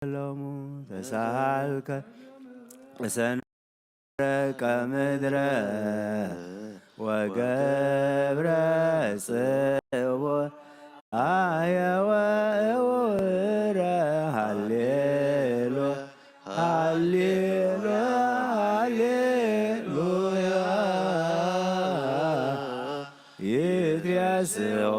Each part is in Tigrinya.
ሎሙ ተሳልከ ሰንረቀ ምድረ ወገብረ ጽቦ አየወ እውረ ሃሌሉያ ሃሌሉያ ሃሌሉያ ይትሬስኦ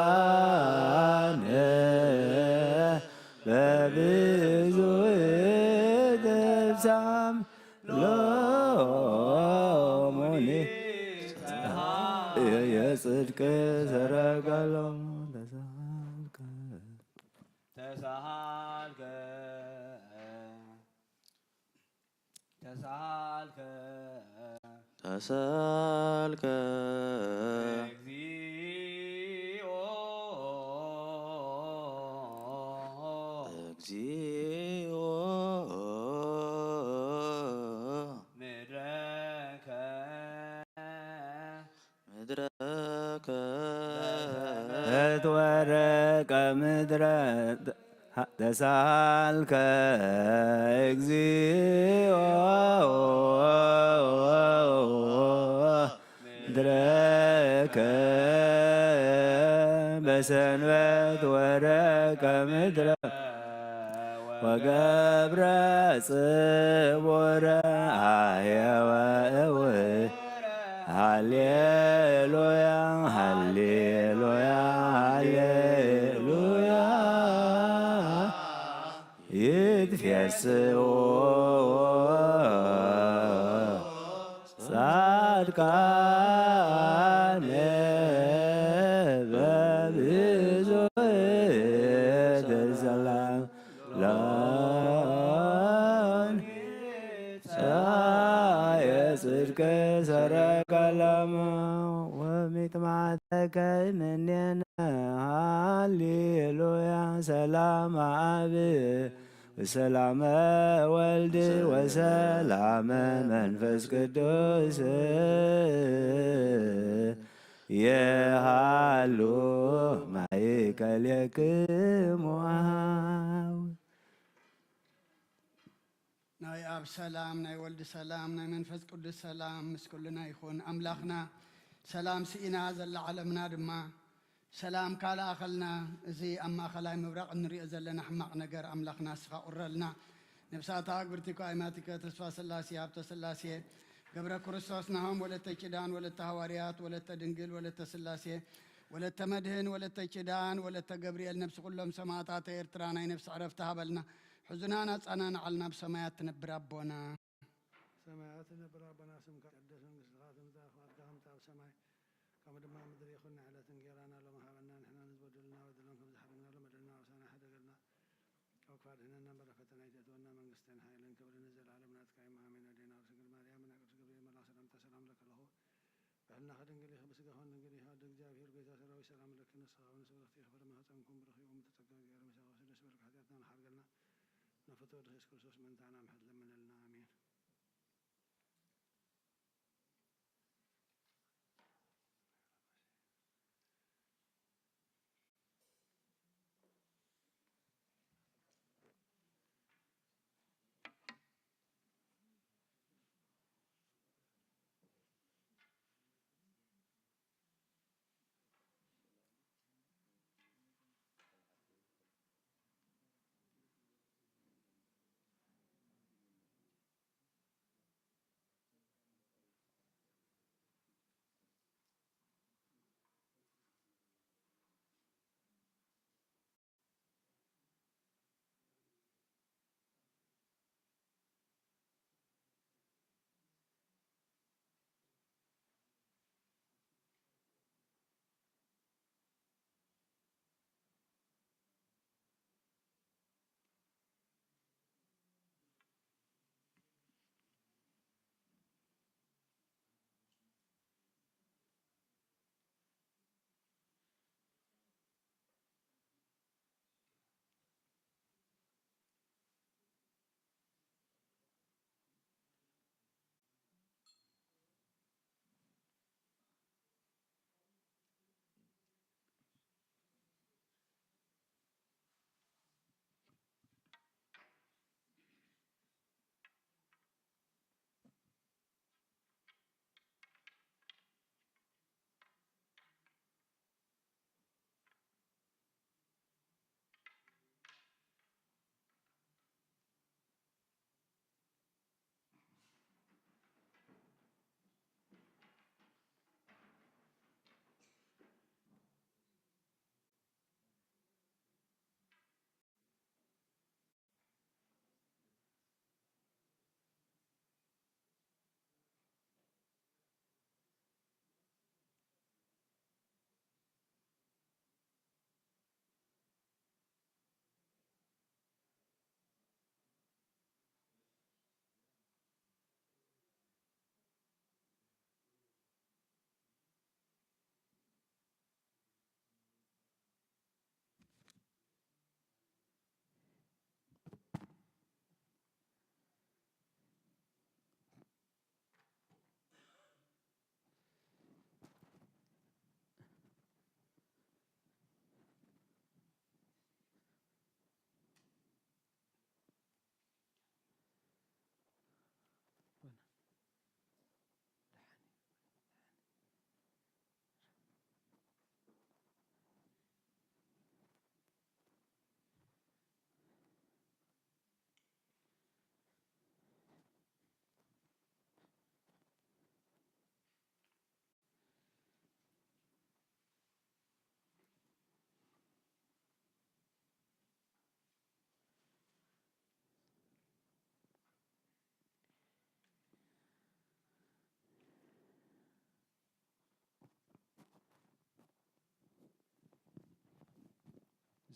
ጻድቃን በብዙ እጥፍ ሳም ሎሙኒ የጽድቅ ሰረገሎም ተሳልከ ተሳልከ ተሳልከ ተሳልከ እግዚኦ እግዚኦ ምድረከ ምድረከ እትወረቀ ምድረ ተሳልከ እግዚኦ ምድረከ በሰንበት ወረቀ ምድረ ወገብረ ጽቡረ አየወ እው ሃሌሉያ ሃሌሉያ ሃሌሉያ ይትፌስዎ ጻድቃን በብዙ ተሰላም ሎን የጽድቅ ሰረቀለሙ ወሚጥማተከ እምኔነ ሃሌሉያ ሰላም አብ ወሰላመ ወልድ ወሰላመ መንፈስ ቅዱስ የሃሉ ማእከሌክሙ አብ ናይ ኣብ ሰላም ናይ ወልድ ሰላም ናይ መንፈስ ቅዱስ ሰላም ምስ ኩልና ይኹን። ኣምላኽና ሰላም ስኢና ዘላ ዓለምና ድማ ሰላም ካልኣኸልና። እዚ ኣብ ማእኸላይ ምብራቕ እንሪኦ ዘለና ሕማቕ ነገር ኣምላኽ ናስኻ ቁረልና። ነብሳታ ግብርቲኮ ኣይማቲከ ተስፋ ስላሴ ሃብተ ስላሴ ገብረ ክርስቶስ ናሆም ወለተ ኪዳን ወለተ ሃዋርያት ወለተ ድንግል ወለተ ስላሴ ወለተ መድህን ወለተ ኪዳን ወለተ ገብርኤል ነብሲ ኩሎም ሰማእታተ ኤርትራ ናይ ነብሲ ዕረፍቲ ሃበልና። ሕዙናን ኣጻናንዓልና ብሰማያት ትነብር ኣቦና። ሰማያት ነብር ኣቦና ስምካ ይትቀደስ መንግስትካ ትምጻእ ፍቃድካ ከምቲ ኣብ ሰማይ ከምኡ ድማ ኣብ ምድሪ ይኹን። ንዕለት እንጌራና ሎሚ ሃበና ንሕና ንዝበደሉና በደሎም ከም ዝሓረግናሎም በደልና ኣውሳና ሕደገልና ካብ ክፋ ድሕነና በረከትና ይተእትወና መንግስትን ሓይልን ክብርን ንዘለዓለም ናትካ እዩ ኣሜን። ኣዴና ርስ ድንግል ማርያም ናይ ቅዱስ ገብርኤል መልኣክ ሰላምታ ሰላም ለከለኹ ብሕልናኺ ድንግል ኢኺ ብስጋኺ እውን ድንግል ኢኺ ኣደ እግዚኣብሔር ጎይታ ሰራዊት ሰላም ለኪ ንስኻ እውን ስብርኽቲ ኢኺ ፍረ ማህፀንኩም ብሩኽ እዩ እሙ ተጸጋ እግዚኣብሔር ምሳኺ ደስ በልኪ ሓጢኣትና ንሓርገልና ነፍቶ ድሕስ ክርስቶስ ምእንታና ምሕረት ለምነልና ኣሜን።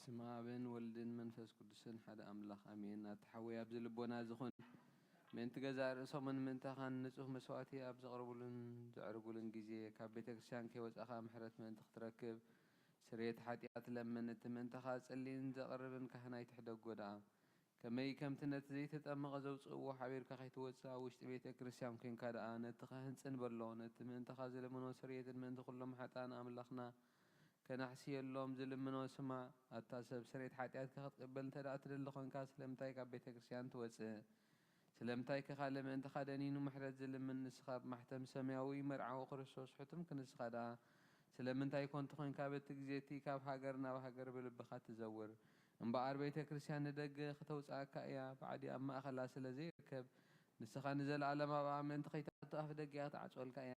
ስም ኣብን ወልድን መንፈስ ቅዱስን ሓደ ኣምላኽ ኣሜን። ኣታ ሓወይ ኣብዚ ልቦና ዝኾን ምእንቲ ገዛእ ርእሶምን ምእንታኻን ንጹህ መስዋእቲ ኣብ ዘቕርቡሉን ዘዕርጉሉን ግዜ ካብ ቤተ ክርስቲያን ከይወጻኻ ምሕረት ምእንቲ ክትረክብ ስርየት ሓጢኣት ለምን። እቲ ምእንታኻ ጸሊእን ዘቕርብን ካህን ኣይትሕደጎ ደኣ። ከመይ ከምቲ ነቲ ዘይተጠመቐ ዘውጽእዎ ሓቢርካ ከይትወጽእ ኣብ ውሽጢ ቤተ ክርስቲያን ኮይንካ ደኣ ነቲ ካህን ጽን በሎ። ነቲ ምእንታኻ ዝለምኖ ስርየትን ምእንቲ ኩሎም ሓጥኣን ኣምላኽና ከናሕስየሎም ዝልምኖ ስማዕ። ኣታ ሰብ፣ ስርየት ሓጢኣትካ ክትቅበል እንተ ደኣ ትደሊ ኾንካ፣ ስለምንታይ ካብ ቤተ ክርስቲያን ትወጽእ? ስለምንታይ ከ ካልእ ምእንትኻ ደኒኑ ምሕረት ዝልምን? ንስኻ ብማሕተም ሰማያዊ መርዓዊ ክርስቶስ ሕቱምክ፣ ንስኻ ደኣ ስለምንታይ ኮንቱ ኾንካ በቲ ግዜ እቲ ካብ ሃገር ናብ ሃገር ብልብኻ ትዘውር? እምበኣር ቤተ ክርስቲያን ንደገ ከተውጽኣካ እያ። ባዕዲ ኣብ ማእኸላ ስለ ዘይርከብ፣ ንስኻ ንዘለኣለም ኣብኣ ምእንቲ ከይትኣቱ ኣፍ ደጊኣ ክትዓጽወልካ እያ።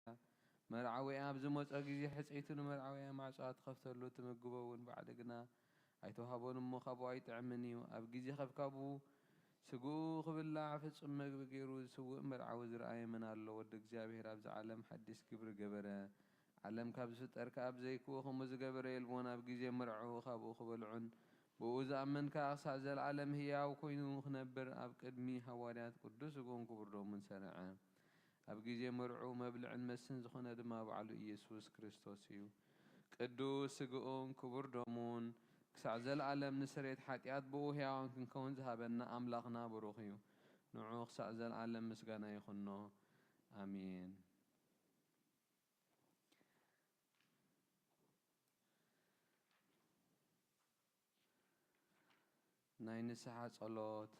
መርዓዊኣ ኣብ ዝመጾ ግዜ ሕጽይቱ ንመርዓዊኣ ማዕጾኣ ትኸፍተሉ፣ ትምግቦ እውን ባዕዲ ግና ኣይተዋህቦን እሞ ካብኡ ኣይጥዕምን እዩ። ኣብ ግዜ ከብካቡ ስግኡ ክብላዕ ፍጹም መግቢ ገይሩ ዝስውእ መርዓዊ ዝረኣየ መን ኣሎ? ወዲ እግዚኣብሔር ኣብዚ ዓለም ሓዲስ ግብሪ ገበረ። ዓለም ካብ ዝፍጠር ከኣ ብዘይክኡ ከምኡ ዝገበረ የልቦን። ኣብ ግዜ መርዕኡ ካብኡ ክበልዑን ብኡ ዝኣመን ከኣ ክሳዕ ዘለዓለም ህያው ኮይኑ ክነብር ኣብ ቅድሚ ሃዋርያት ቅዱስ ስግኡን ክቡር ደሙን ሰርዐ። ኣብ ግዜ መርዕኡ መብልዕን መስተን ዝኾነ ድማ ባዕሉ ኢየሱስ ክርስቶስ እዩ። ቅዱስ ስግኡን ክቡር ደሙን ክሳዕ ዘለዓለም ንስርየት ሓጢኣት ብኡ ህያዋን ክንከውን ዝሃበና ኣምላኽና ብሩኽ እዩ። ንዑ ክሳዕ ዘለዓለም ምስጋና ይኹኖ። ኣሜን። ናይ ንስሓ ጸሎት።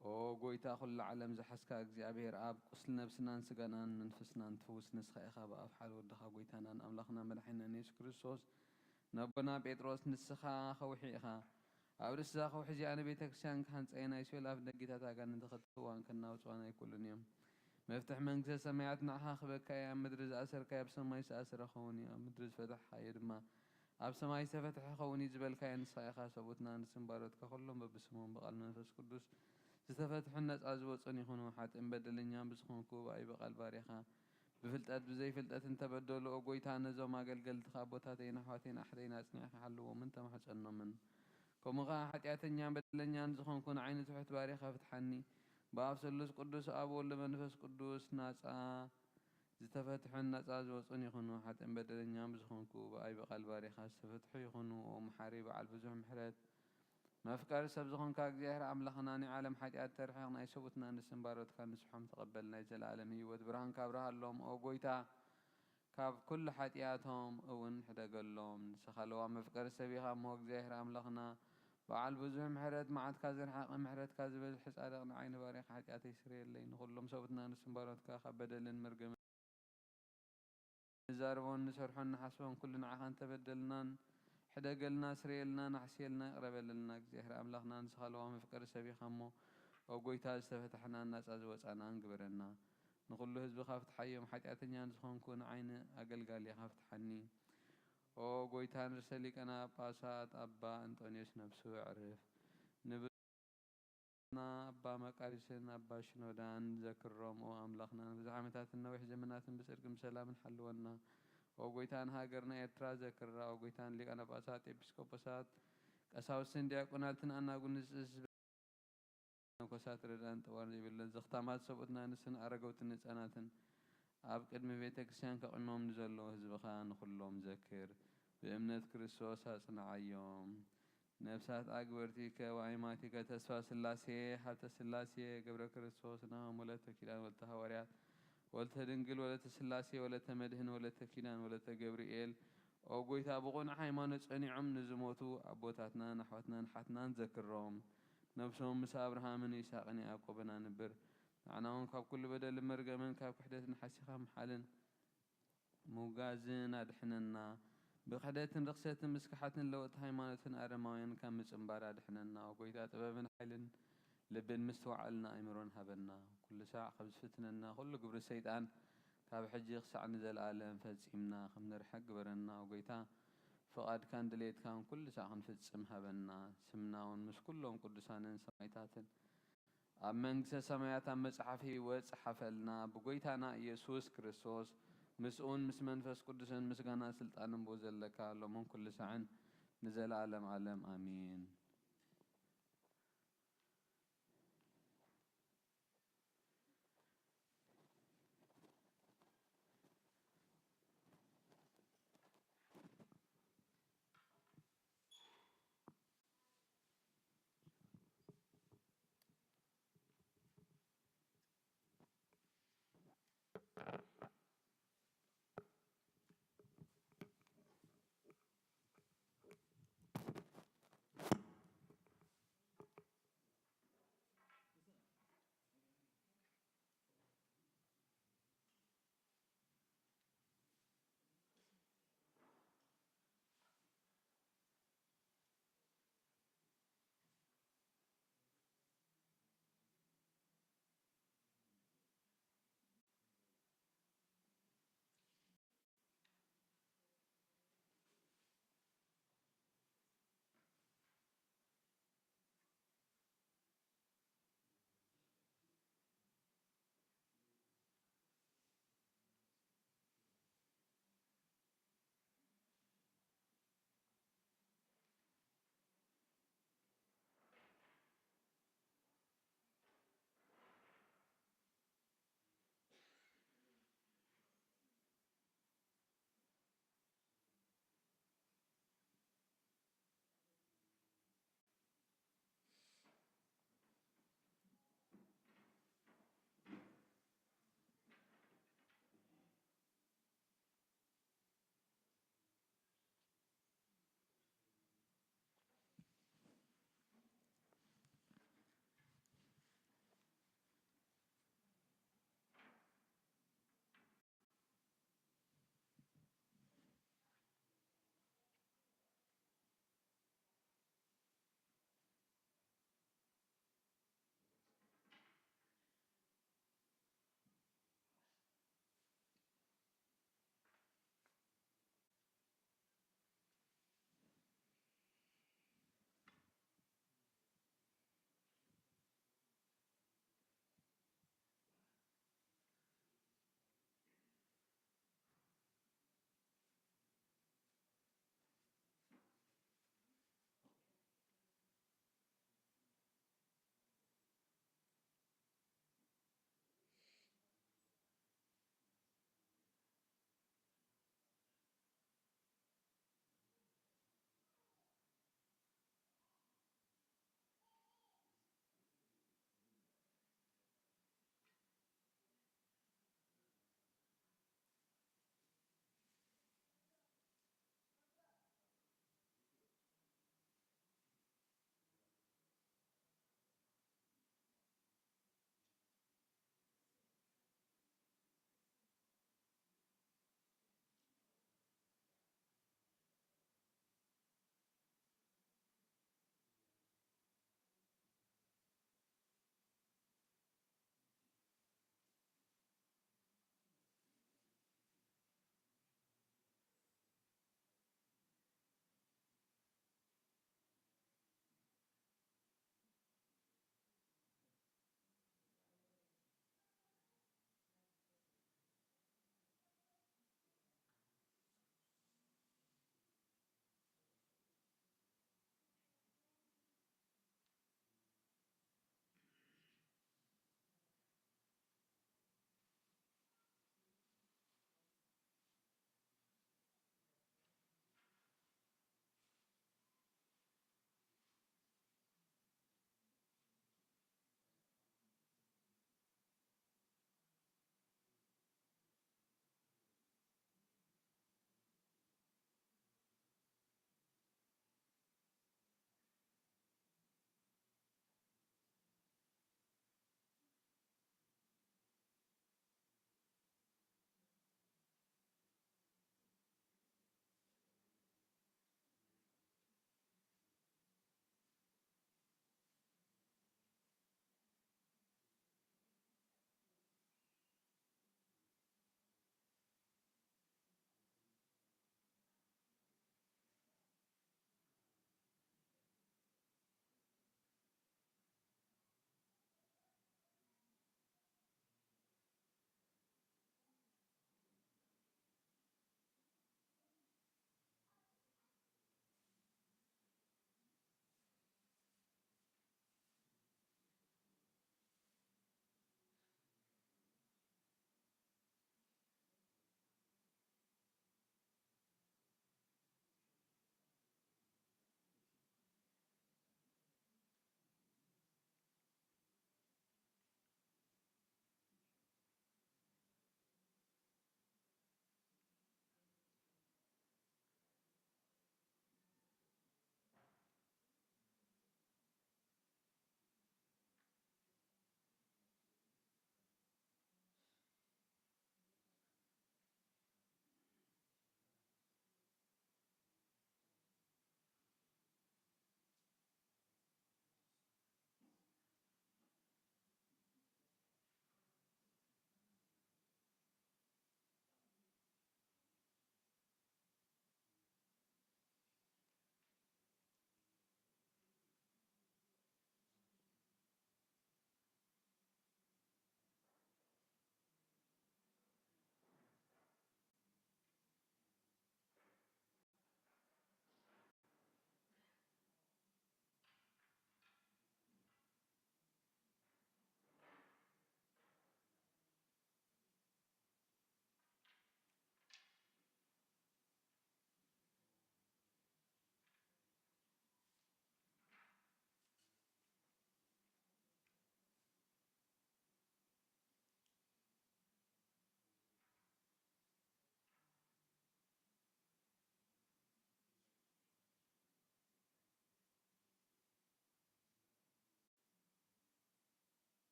ኦ ጎይታ፣ ኩሉ ዓለም ዝሓዝካ እግዚኣብሔር ኣብ፣ ቁስሊ ነብስናን ስጋናን መንፈስናን ትፍውስ ንስኻ ኢኻ። ብኣፍ ሓደ ወድኻ ጎይታናን ኣምላኽና መድሓኒናን የሱስ ክርስቶስ ነቦና ጴጥሮስ፣ ንስኻ ከውሒ ኢኻ። ኣብ ርእሲ እዛ ከውሒ እዚኣ ንቤተ ክርስቲያን ክሃንጻ እየ፣ ናይ ሲኦል ኣፍ ደጊታት ኣጋንንቲ ክእትውዋን ከናውጽዋን ኣይክእሉን እዮም። መፍትሕ መንግስተ ሰማያት ንዓኻ ክበካ እያ። ኣብ ምድሪ ዝኣሰርካዮ ኣብ ሰማይ ዝተኣሰረ ክኸውን እዩ፣ ኣብ ምድሪ ዝፈታሕኻዮ ድማ ኣብ ሰማይ ዝተፈትሐ ክኸውን እዩ ዝበልካዮ ንስኻ ኢኻ። ሰብኡትና ንስም ባሮትካ ኩሎም በብስሞም ብቓል መንፈስ ቅዱስ ዝተፈትሑን ነጻ ዝወጹን ይኹኑ። ሓጥእን በደለኛን ብዝኾንኩ ብኣይ ብቓል ባሪኻ ብፍልጠት ብዘይፍልጠት እንተበደሉ፣ ኦ ጎይታ፣ ነዞም ኣገልገልትኻ ኣቦታተይን ኣሕዋተይን ኣሕተይን ኣጽኒዕካ ሓልዎምን ተማሕጸኖምን። ከምኡ ኸኣ ሓጢኣተኛን በደለኛን ዝኾንኩ ንዓይ ንትሑት ባሪኻ ፍትሓኒ። ብኣብ ስሉስ ቅዱስ ኣብ ወልድ መንፈስ ቅዱስ ናጻ ዝተፈትሑን ናጻ ዝወጹን ይኹኑ። ሓጥእን በደለኛን ብዝኾንኩ ብኣይ ብቓል ባሪኻ ዝተፈትሑ ይኹኑ። ኦ መሓሪ በዓል ብዙሕ ምሕረት መፍቀሪ ሰብ ዝኾንካ እግዚኣብሔር ኣምላኽና፣ ናይ ዓለም ሓጢኣት ተርሕቕ፣ ናይ ሰብኡትና ንስም ባሮትካ ንስሖም ተቐበል። ናይ ዘለኣለም ህይወት ብርሃንካ ኣብርሃሎም። ኦ ጎይታ፣ ካብ ኩሉ ሓጢኣቶም እውን ሕደገሎም። ንስኻ ለዋም መፍቀሪ ሰብ ኢኻ እሞ እግዚኣብሔር ኣምላኽና፣ በዓል ብዙሕ ምሕረት፣ መዓትካ ዝረሓቐ ምሕረትካ ዝበዝሐ ጻድቕ፣ ንዓይ ንባሪኻ ሓጢኣተይ ስረየለይ። ንኹሎም ሰብኡትና ንስም ባሮትካ ካብ በደልን መርገምን ንዛረቦን ንሰርሖን ንሓስቦን ኩሉ ንዓኻ እንተበደልናን፣ ሕደገልና፣ ስረየልና፣ ናሕስየልና፣ ይቕረ በለልና። እግዚኣብሔር ኣምላኽና ንስኻ ለዋም መፍቀሪ ሰብ ኢኻ እሞ፣ ኦ ጎይታ፣ ዝተፈታሕናን ናጻ ዝወጻናን ግበረና። ንኹሉ ህዝብኻ ፍትሓዮም፣ ሓጢኣተኛ ንዝኾንኩ ንዓይ ንኣገልጋሊኻ ፍትሓኒ። ኦ ጎይታ፣ ንርእሰ ሊቃነ ጳጳሳት ኣባ እንጦንዮስ ነፍሱ ኣዕርፍ። ንብ- ና ኣባ መቃሪስን ኣባ ሽኖዳን ዘክሮም። ኦ ኣምላኽና፣ ንብዙሕ ዓመታትን ነዊሕ ዘመናትን ብጽድቅን ብሰላምን ሓልወና። ኦ ጎይታ፣ ንሃገርና ኤርትራ ዘክራ። ኦ ጎይታ፣ ንሊቃነ ጳጳሳት፣ ኤጲስቆጶሳት፣ ቀሳውስትን ዲያቆናትን ኣናጉንስስ መነኮሳት ርዳን ጥዋር ዘይብለን ዘኽታማት ሰብኡትና ንስን ኣረገውትን ህጻናትን ኣብ ቅድሚ ቤተ ክርስቲያን ከቒሞም ንዘለዉ ህዝብኻ ንኹሎም ዘክር። ብእምነት ክርስቶስ ኣጽንዓዮም። ነፍሳት ኣግበርቲከ ወኣይማቲከ ተስፋ ስላሴ ሃብተ ስላሴ ገብረ ክርስቶስ ናሆም ወለተ ኪዳን ወለተ ሃዋርያት ወለተ ድንግል ወለተ ስላሴ ወለተ መድህን ወለተ ኪዳን ወለተ ገብርኤል። ኦ ጎይታ፣ ብቑኑዕ ሃይማኖት ጸኒዖም ንዝሞቱ ኣቦታትናን ኣሕዋትናን ሓትናን ዘክሮም። ነብሶም ምስ ኣብርሃምን ይስሐቅን ያዕቆብን ኣንብር። ንዓና እውን ካብ ኩሉ በደልን መርገምን ካብ ክሕደትን ሓሲኻ ምሓልን ምውጋዝን ኣድሕነና። ብክሕደትን ርኽሰትን ምስክሓትን ለወጥቲ ሃይማኖትን ኣረማውያን ካብ ምጽንባር ኣድሕነና። ኦ ጎይታ፣ ጥበብን ሓይልን ልብን ምስትውዓልን ኣእምሮን ሃበና። ኩሉ ሳዕ ካብ ዝፍትነና ኩሉ ግብሪ ሰይጣን ካብ ሕጂ ክሳዕ ንዘለኣለም ፈጺምና ከም ንርሕቅ ግበረና። ኦ ጎይታ፣ ፍቓድካን ድሌትካን ኩሉ ሳዕ ክንፍጽም ሃበና። ስምና እውን ምስ ኩሎም ቅዱሳንን ሰማይታትን ኣብ መንግስተ ሰማያት ኣብ መጽሓፍ ህይወት ጸሓፈልና። ብጎይታና ኢየሱስ ክርስቶስ ምስኡን ምስ መንፈስ ቅዱስን ምስጋና ስልጣንን ብኡ ዘለካ ሎምን ኩሉ ሳዕን ንዘለዓለም ዓለም ኣሜን።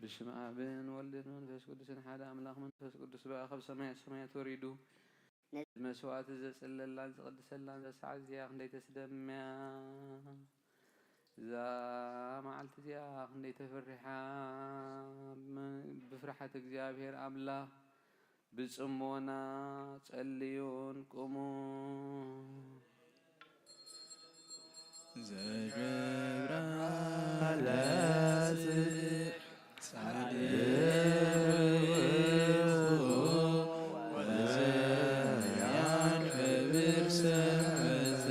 ብሽም ኣብን ወልድን መንፈስ ቅዱስን ሓደ ኣምላኽ። መንፈስ ቅዱስ በኣ ካብ ሰማያት ሰማያት ወሪዱ፣ ነዚ መስዋዕቲ ዘጽለላን ዝቕድሰላን እዛ ሰዓት እዚኣ ክንደይ ተስደምም እያ። እዛ መዓልቲ እዚኣ ክንደይ ተፈሪሓ። ብፍርሓት እግዚኣብሔር ኣምላኽ ብጽሞና ጸልዩን ቁሙ። ዘገብራ ለጽድቅ ጻድቅ ውእቱ ወዘያከብር ሰንበተ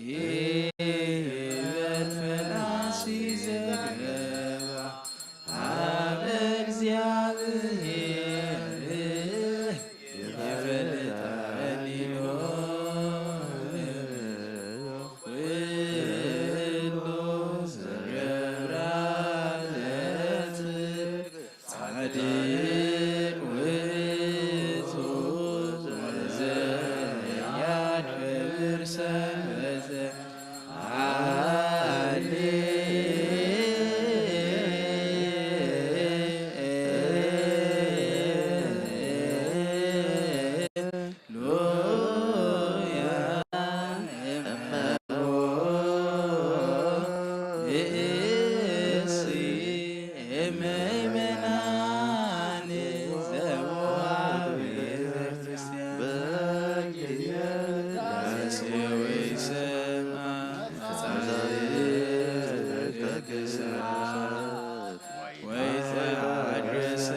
ይበል ፈላሲ ዘገባ ሀበ እግዚአብሔር ይፈልጠኒ ኩሉ ዘገብራ ለጽድቅ ጻድቅ ውእቱ ወዘያከብር ሰንበተ ሃሌሉያ። እመ ይእሲ ምእመናን ዘወሃብ ቤተክርስቲያን በጊዜ ቅዳሴ ወይሰማ ጻድቅ ስርዓት ወይተሐድሰ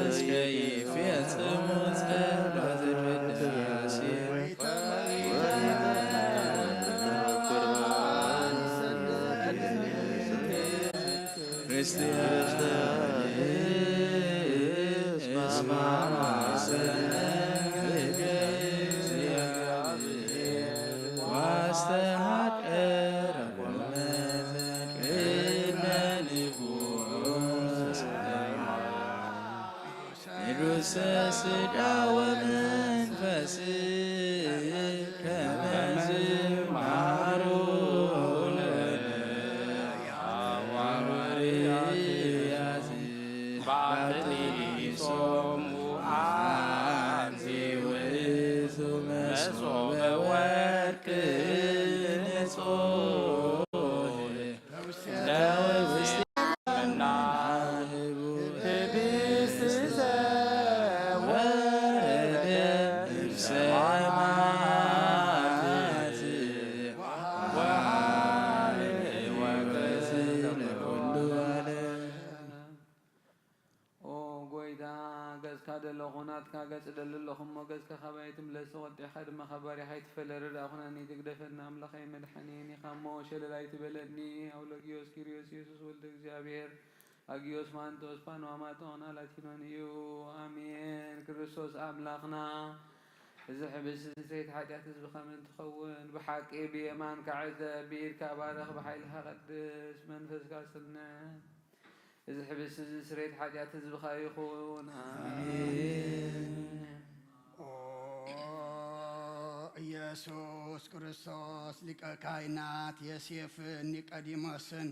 እስከ ይፌጽሙ ጸሎተ ቅዳሴ ክርስቲያን እስማ ማሰነ ዋስተሃቀረ ቅድመ ንጉሥ ቅዱስ ሥጋ ወመንፈስ ከመ ዝማሩ ለነ ሐዋርያት ባትሊሶሙ አንቲ ውእቱ መሶበ ወርቅ ንጹሕ ለውስቴና ህብስት ዘወረደ እምሰማያት ወሃበ ሕይወት ለኩሉ ዓለም። ኦ ጎይታ፣ ገጽካ ደለኹ፣ ናትካ ገጽ እደሊ ኣለኹ እሞ፣ ገጽካ ካባይ ኣይትምለስ፣ ተቖጢዕካ ድማ ካብ ባርያኻ ኣይትፈለ። ርዳእ ኩነኒ፣ ትግደፈኒ፣ ኣምላኸይ መድሓኒየይ ኢኻ እሞ፣ ሸለል ኣይትበለኒ። ኣውሎጊዮስ ኪርዮስ፣ ኢየሱስ ወልደ እግዚኣብሔር፣ ኣጊዮስ ማንጦስ፣ ፓንዋማጦን ኣላቲኖን እዩ። ኣሜን። ክርስቶስ ኣምላኽና፣ እዚ ሕብስቲ ስርየት ሓጢኣት ህዝብኻ ምእንቲ ኸውን፣ ብሓቂ ብየማንካ ዕጸ፣ ብኢድካ ባርኽ፣ ብሓይልኻ ቀድስ፣ መንፈስካ ስነ። እዚ ሕብስቲ እዚ ስርየት ሓጢኣት ህዝብኻ ይኹን። ኣሜን። ኦ ኢየሱስ ክርስቶስ፣ ሊቀ ካህናት ዮሴፍን ኒቆዲሞስን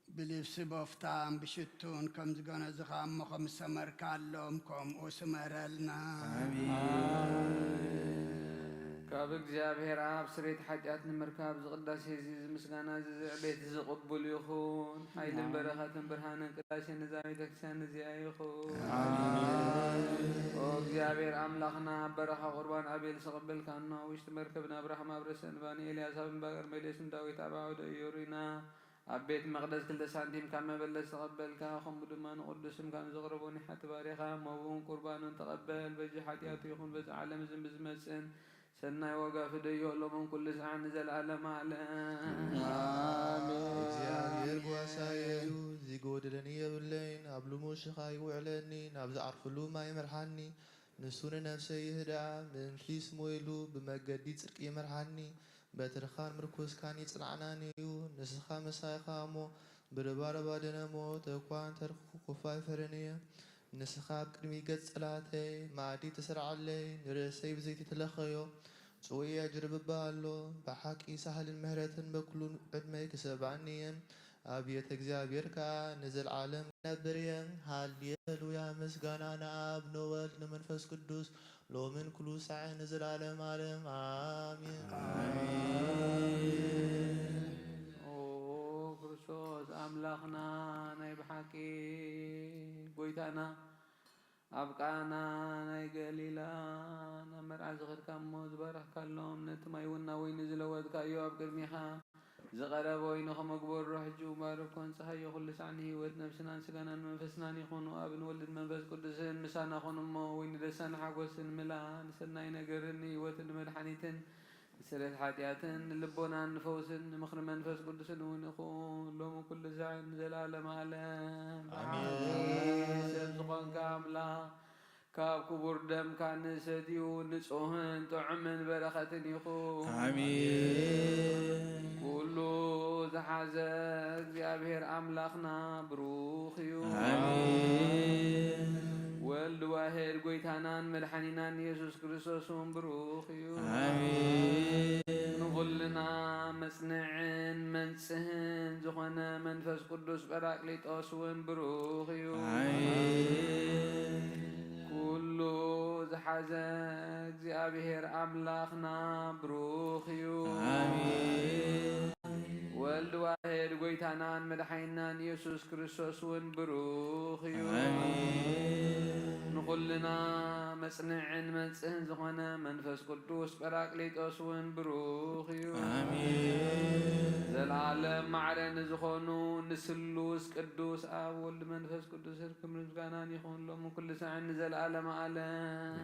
ብልብሲ በፍታን ብሽቱን ከም ዝገነዝኻ እሞ ከም ዝሰመርካሎም፣ ከምኡ ስመረልና። ኣሜን። ካብ እግዚኣብሔር ኣብ ስርየት ሓጢኣት ንምርካብ፣ እዚ ቅዳሴ እዚ፣ እዚ ምስጋና እዚ፣ እዚ ዕቤት እዚ ቅቡል ይኹን። ሓይልን ኣሜን። በረኸትን ብርሃንን ቅዳሴ ነዛ ቤተ ክርስቲያን እዚኣ ይኹን። ኣሜን። ኦ እግዚኣብሔር ኣምላኽና፣ ኣብ በረኻ ቁርባን ኣቤል ዝተቐበልካና፣ ውሽጢ መርከብ ንኣብርሃም ኣብ ርእሲ እንባ ንኤልያስ ኣብ እምባ ቀርሜሌስ ንዳዊት ኣብ ዓውደ ኢዮሪና ኣብ ቤት መቕደስ ክልተ ሳንቲም ካብ መበለት ዝተቐበልካ፣ ከምኡ ድማ ንቕዱስ ስምካ ንዘቕረቦ ኒሓት ባሪኻ፣ እሞ እውን ቁርባኑን ተቐበል። በዚ ሓጢኣቱ ይኹን በዚ ዓለም እዝን ብዝመጽእን ሰናይ ዋጋ ፍደዮ፣ ሎምን ኩሉ ሰዓት ንዘለዓለመ ዓለም። ኣሜን። እግዚኣብሔር ጓሳየ እዩ፣ ዝጎደለኒ የብለይን። ኣብ ልሙስ ሽኻ ይውዕለኒ፣ ናብ ዝዓርፍሉ ማይ ይመርሓኒ። ንሱ ንነፍሰይ ይህድኣ፣ ምእንቲ ስሙ ኢሉ ብመገዲ ጽድቂ ይመርሓኒ። በትርኻን ምርኩስካን ይጽናዕናኒ እዩ። ንስኻ ምሳይ ኢኻ እሞ፣ ብርባርባ ድነ ሞት እኳ እንተርኩ ክፉ ኣይፈርን እየ። ንስኻ ኣብ ቅድሚ ገጽ ጸላእተይ መኣዲ ትስርዓለይ፣ ንርእሰይ ብዘይቲ ትለኸዮ። ጽውያ ጅርብባ ኣሎ፣ ብሓቂ ሳህልን ምሕረትን በኩሉ ዕድመይ ክሰብዓኒ እየን። ኣብ ቤተ እግዚኣብሔር ከኣ ንዘለዓለም ነብር እየ። ሃሌሉያ! ምስጋና ንኣብ ንወልድ ንመንፈስ ቅዱስ ሎምን ኩሉ ሳዕ ንዘለዓለም ዓለም ኣሜን። ኣሜን። ኦ ክርስቶስ ኣምላኽና ናይ ብሓቂ ጎይታና ኣብ ቃና ናይ ገሊላ ናብ መርዓ ዝኸድካ እሞ ዝባረኽካሎም ነቲ ማይ እውን ናብ ወይኒ ዝለወጥካዮ ኣብ ቅድሚኻ ዝቐረበ ወይኒ ከመግበሮ ሕጂ ባርኮን ጸሃዮ ኩሉ ሳዕ ንህይወት ነብስናን ስጋናን መንፈስናን ይኹኑ። ኣብን ወልድን መንፈስ ቅዱስን ምሳና ኩኑ እሞ ወይኒ ደስታን ሓጎስን ምላ ንሰናይ ነገርን ንህይወትን ንመድሓኒትን ንስርየት ሓጢኣትን ንልቦናን ንፈውስን ንምኽሪ መንፈስ ቅዱስን እውን ይኹን ሎሚ ኩሉ ሳዕን ንዘለዓለም ዓለም። ኣሜን። ሰብ ዝኾንካ ኣምላኽ ካብ ክቡር ደምካ ንሰትዩ ንጹህን ጥዑምን በረኸትን ይኹን። ኣሜን። ኩሉ ዝሓዘ እግዚኣብሔር ኣምላኽና ብሩኽ እዩ። ኣሜን። ወልድ ዋሕድ ጎይታናን መድሓኒናን ኢየሱስ ክርስቶስ እውን ብሩኽ እዩ። ኣሜን። ንኹልና መጽንዕን መንጽህን ዝኾነ መንፈስ ቅዱስ ጳራቅሊጦስ እውን ብሩኽ እዩ። ኣሜን። ኩሉ ዝሓዘ እግዚኣብሔር ኣምላኽና ብሩኽ እዩ። ኣሜን። ወልድ ዋሕድ ጎይታናን መድሓኒናን ኢየሱስ ክርስቶስ እውን ብሩኽ እዩ። ኣሜን። ንኹልና መጽንዕን መንጽህን ዝኾነ መንፈስ ቅዱስ ጳራቅሊጦስ እውን ብሩኽ እዩ። ኣሜን። ዘለዓለም ማዕረ ንዝኾኑ ንስሉስ ቅዱስ ኣብ ወልድ መንፈስ ቅዱስ ክብርን ምስጋናን ይኹን ሎሚ ኩሉ ሳዕን ንዘለዓለመ ዓለም።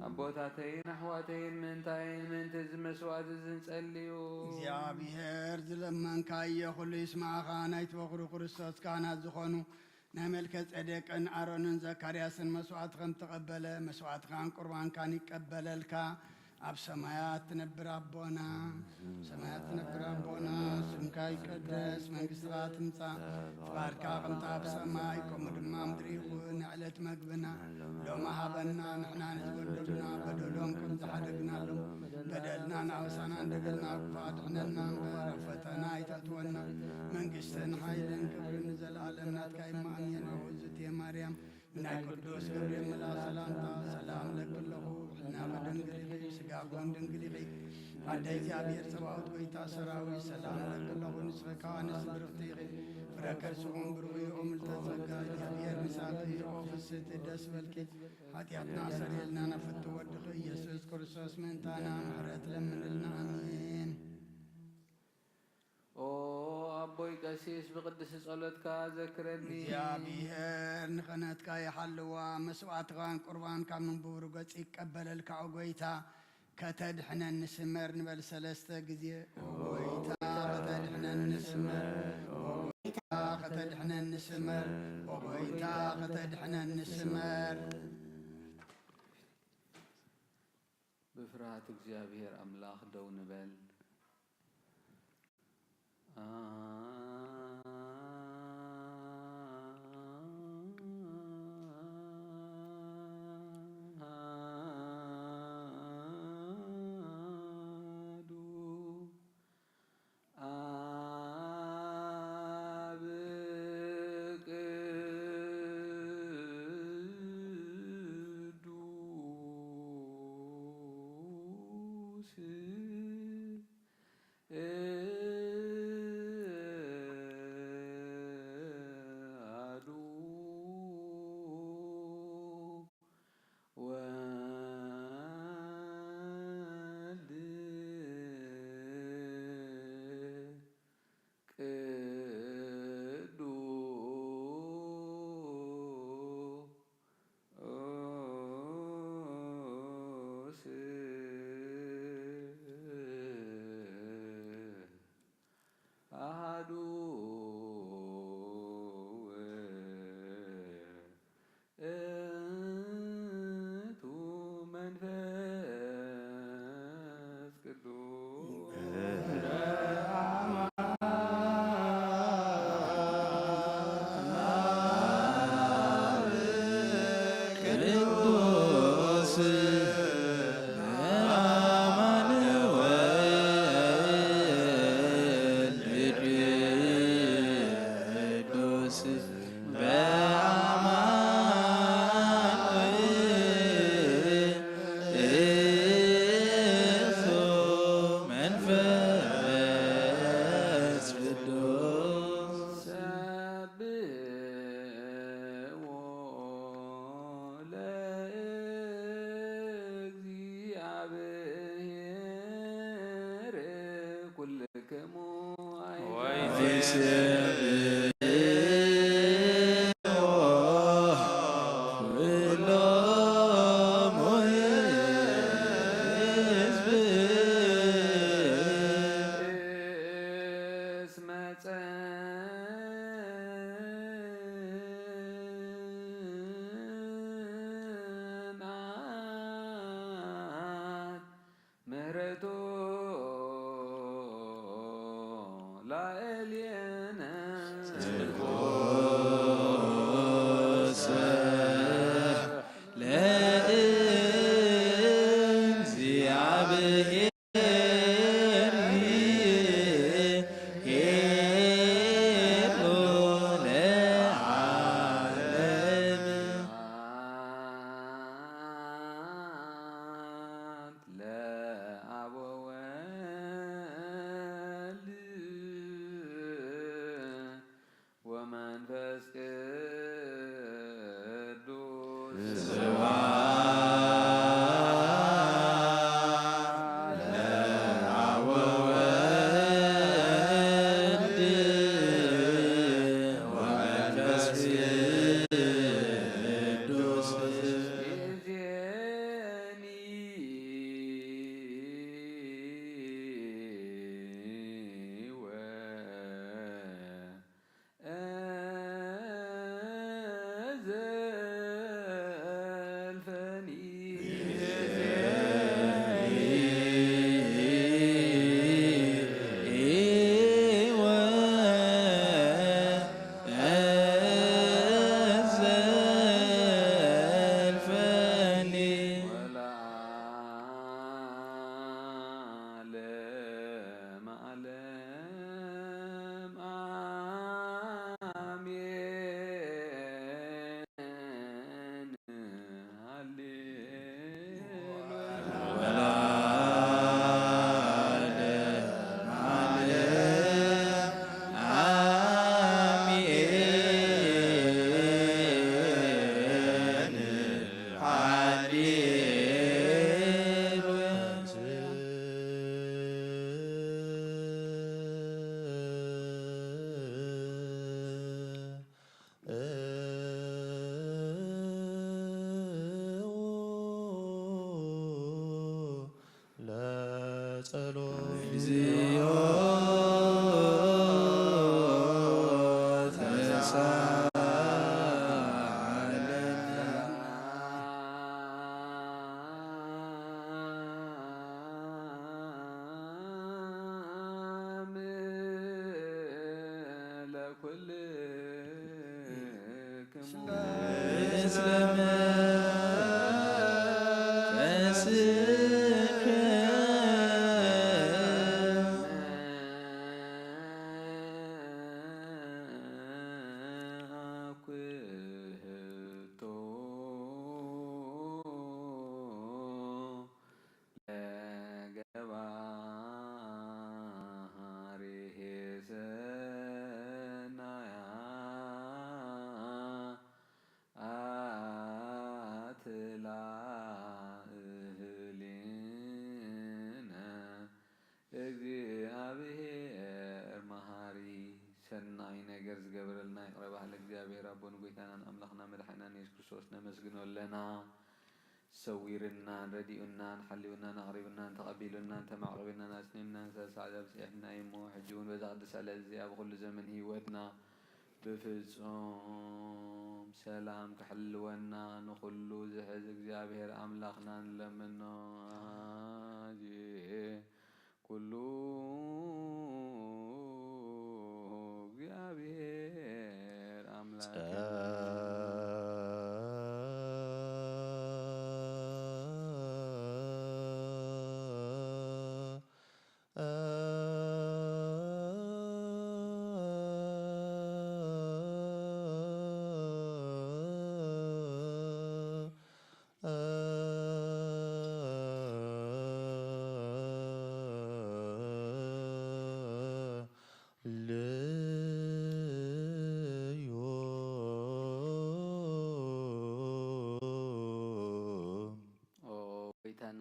ኣቦታተይን ኣሕዋተይን ምእንታይን ምእንቲ እዚ መስዋዕቲ እዚ ንጸልዩ። እግዚኣብሔር ዝለመንካዮ ኩሉ ይስማዕኻ። ናይቲ በኹሩ ክርስቶስ ካህናት ዝኾኑ ናይ መልከ ጼዴቅን ኣሮንን ዘካርያስን መስዋዕቲ ከም ተቐበለ መስዋዕትኻን ቁርባንካን ይቀበለልካ። ኣብ ሰማያት ትነብር ኣቦና፣ ሰማያት ትነብር ኣቦና፣ ስምካ ይቀደስ፣ መንግስትኻ ትምጻእ፣ ፍቓድካ ከምታ ኣብ ሰማይ ከምኡ ድማ ምድሪ ይኹን። ዕለት መግብና ሎሚ ሃበና፣ ንሕና ንዝበደሉና በደሎም ከም ዝሓደግናሎም በደልናን ኣበሳናን ደገልና ክፋ ኣድሕነና እምበር ኣብ ፈተና ኣይተእትወና፣ መንግስትን ሓይልን ክብርን ንዘለኣለም ናትካ እማ ኣሜን። ኦ እግዝእትየ ማርያም ናይ ቅዱስ ገብርኤል መልኣኽ ሰላምታ ሰላም እለኪ ኣለኹ፣ ሕልናኺ ድንግል ኢኺ፣ ስጋኺውን ድንግል ኢኺ። ኣደ እግዚኣብሔር ጸባኦት ጎይታ ሰራዊት ሰላም እለኪ ኣለኹ፣ ንስኺ ከኣ ኣንስቲ ብርኽቲ ኢኺ፣ ፍረ ከርስኺ እውን ብሩኽ እዩ። ኦ ምልዕተ ጸጋ እግዚኣብሔር ምሳኺ፣ ኦ ፍስሕቲ ደስ በልኪ፣ ሓጢኣትና ሰርየልና፣ ናብ ፍትው ወድኺ ኢየሱስ ክርስቶስ ምእንታና ምሕረት ለምንልና። ኣሜን። ኦ ኣቦይ ቀሲስ ብቅድስቲ ጸሎትካ ዘክረኒ። እግዚኣብሔር ንኽህነትካ ይሓልዋ፣ መስዋዕትኻን ቁርባንካ ምንቡር ገጽ ይቀበለልካ። ኦ ጎይታ ከተድሕነኒ ስመር ንበል ሰለስተ ግዜ። ኦ ጎይታ ከተድሕነኒ ስመር፣ ኦ ጎይታ ከተድሕነኒ ስመር፣ ኦ ጎይታ ከተድሕነኒ ስመር። ብፍርሃት እግዚኣብሔር ኣምላኽ ደው ንበል። ኣሐዱ ኣብ ቅዱስ ወይስምዕዎ ኩሎሙ ህዝብ እስመ ጸንዓት ምህረቱ ላዕሌነ። ጽድቁሰ ለእግዚአብሔር ኄሩ ለዓለም። ለአብ ወወልድ ወመንፈስ ቅዱስ። ስብሐት ለአብ ወወልድ ወመንፈስ ቅዱስ። ለዓለመ ዓለም አሜን። ሃሌሉያ። ለጸሎት። እግዚኦ ተሳሃለነ። ለኩልክሙ። እስለመ ተስከ አኩህቶ ለገባሬ ሰናያ አትላ እህሊነ። እግዚአብሔር መሐሪ ሰናይ ነገር ዝገበረልና ይቕረ ባህል እግዚኣብሔር ኣቦን ጎይታናን ኣምላኽና መድሓኒናን የሱስ ክርስቶስ ነመስግኖ ኣለና። ሰዊርናን ረዲኡናን ሓልዩናን ኣቕሪቡናን ተቐቢሉናን ተማዕቂቡናን ኣጽኒናን ሰሳዕ ኣብጽሐና እሞ፣ ሕጂ እውን በዛ ቅድስቲ ዕለት እዚኣ ብኹሉ ዘመን ህይወትና ብፍጹም ሰላም ክሕልወና ንኹሉ ዝሕዝ እግዚኣብሔር ኣምላኽና ንለምኖ። ኣዜ ኩሉ እግዚኣብሔር ኣምላክ።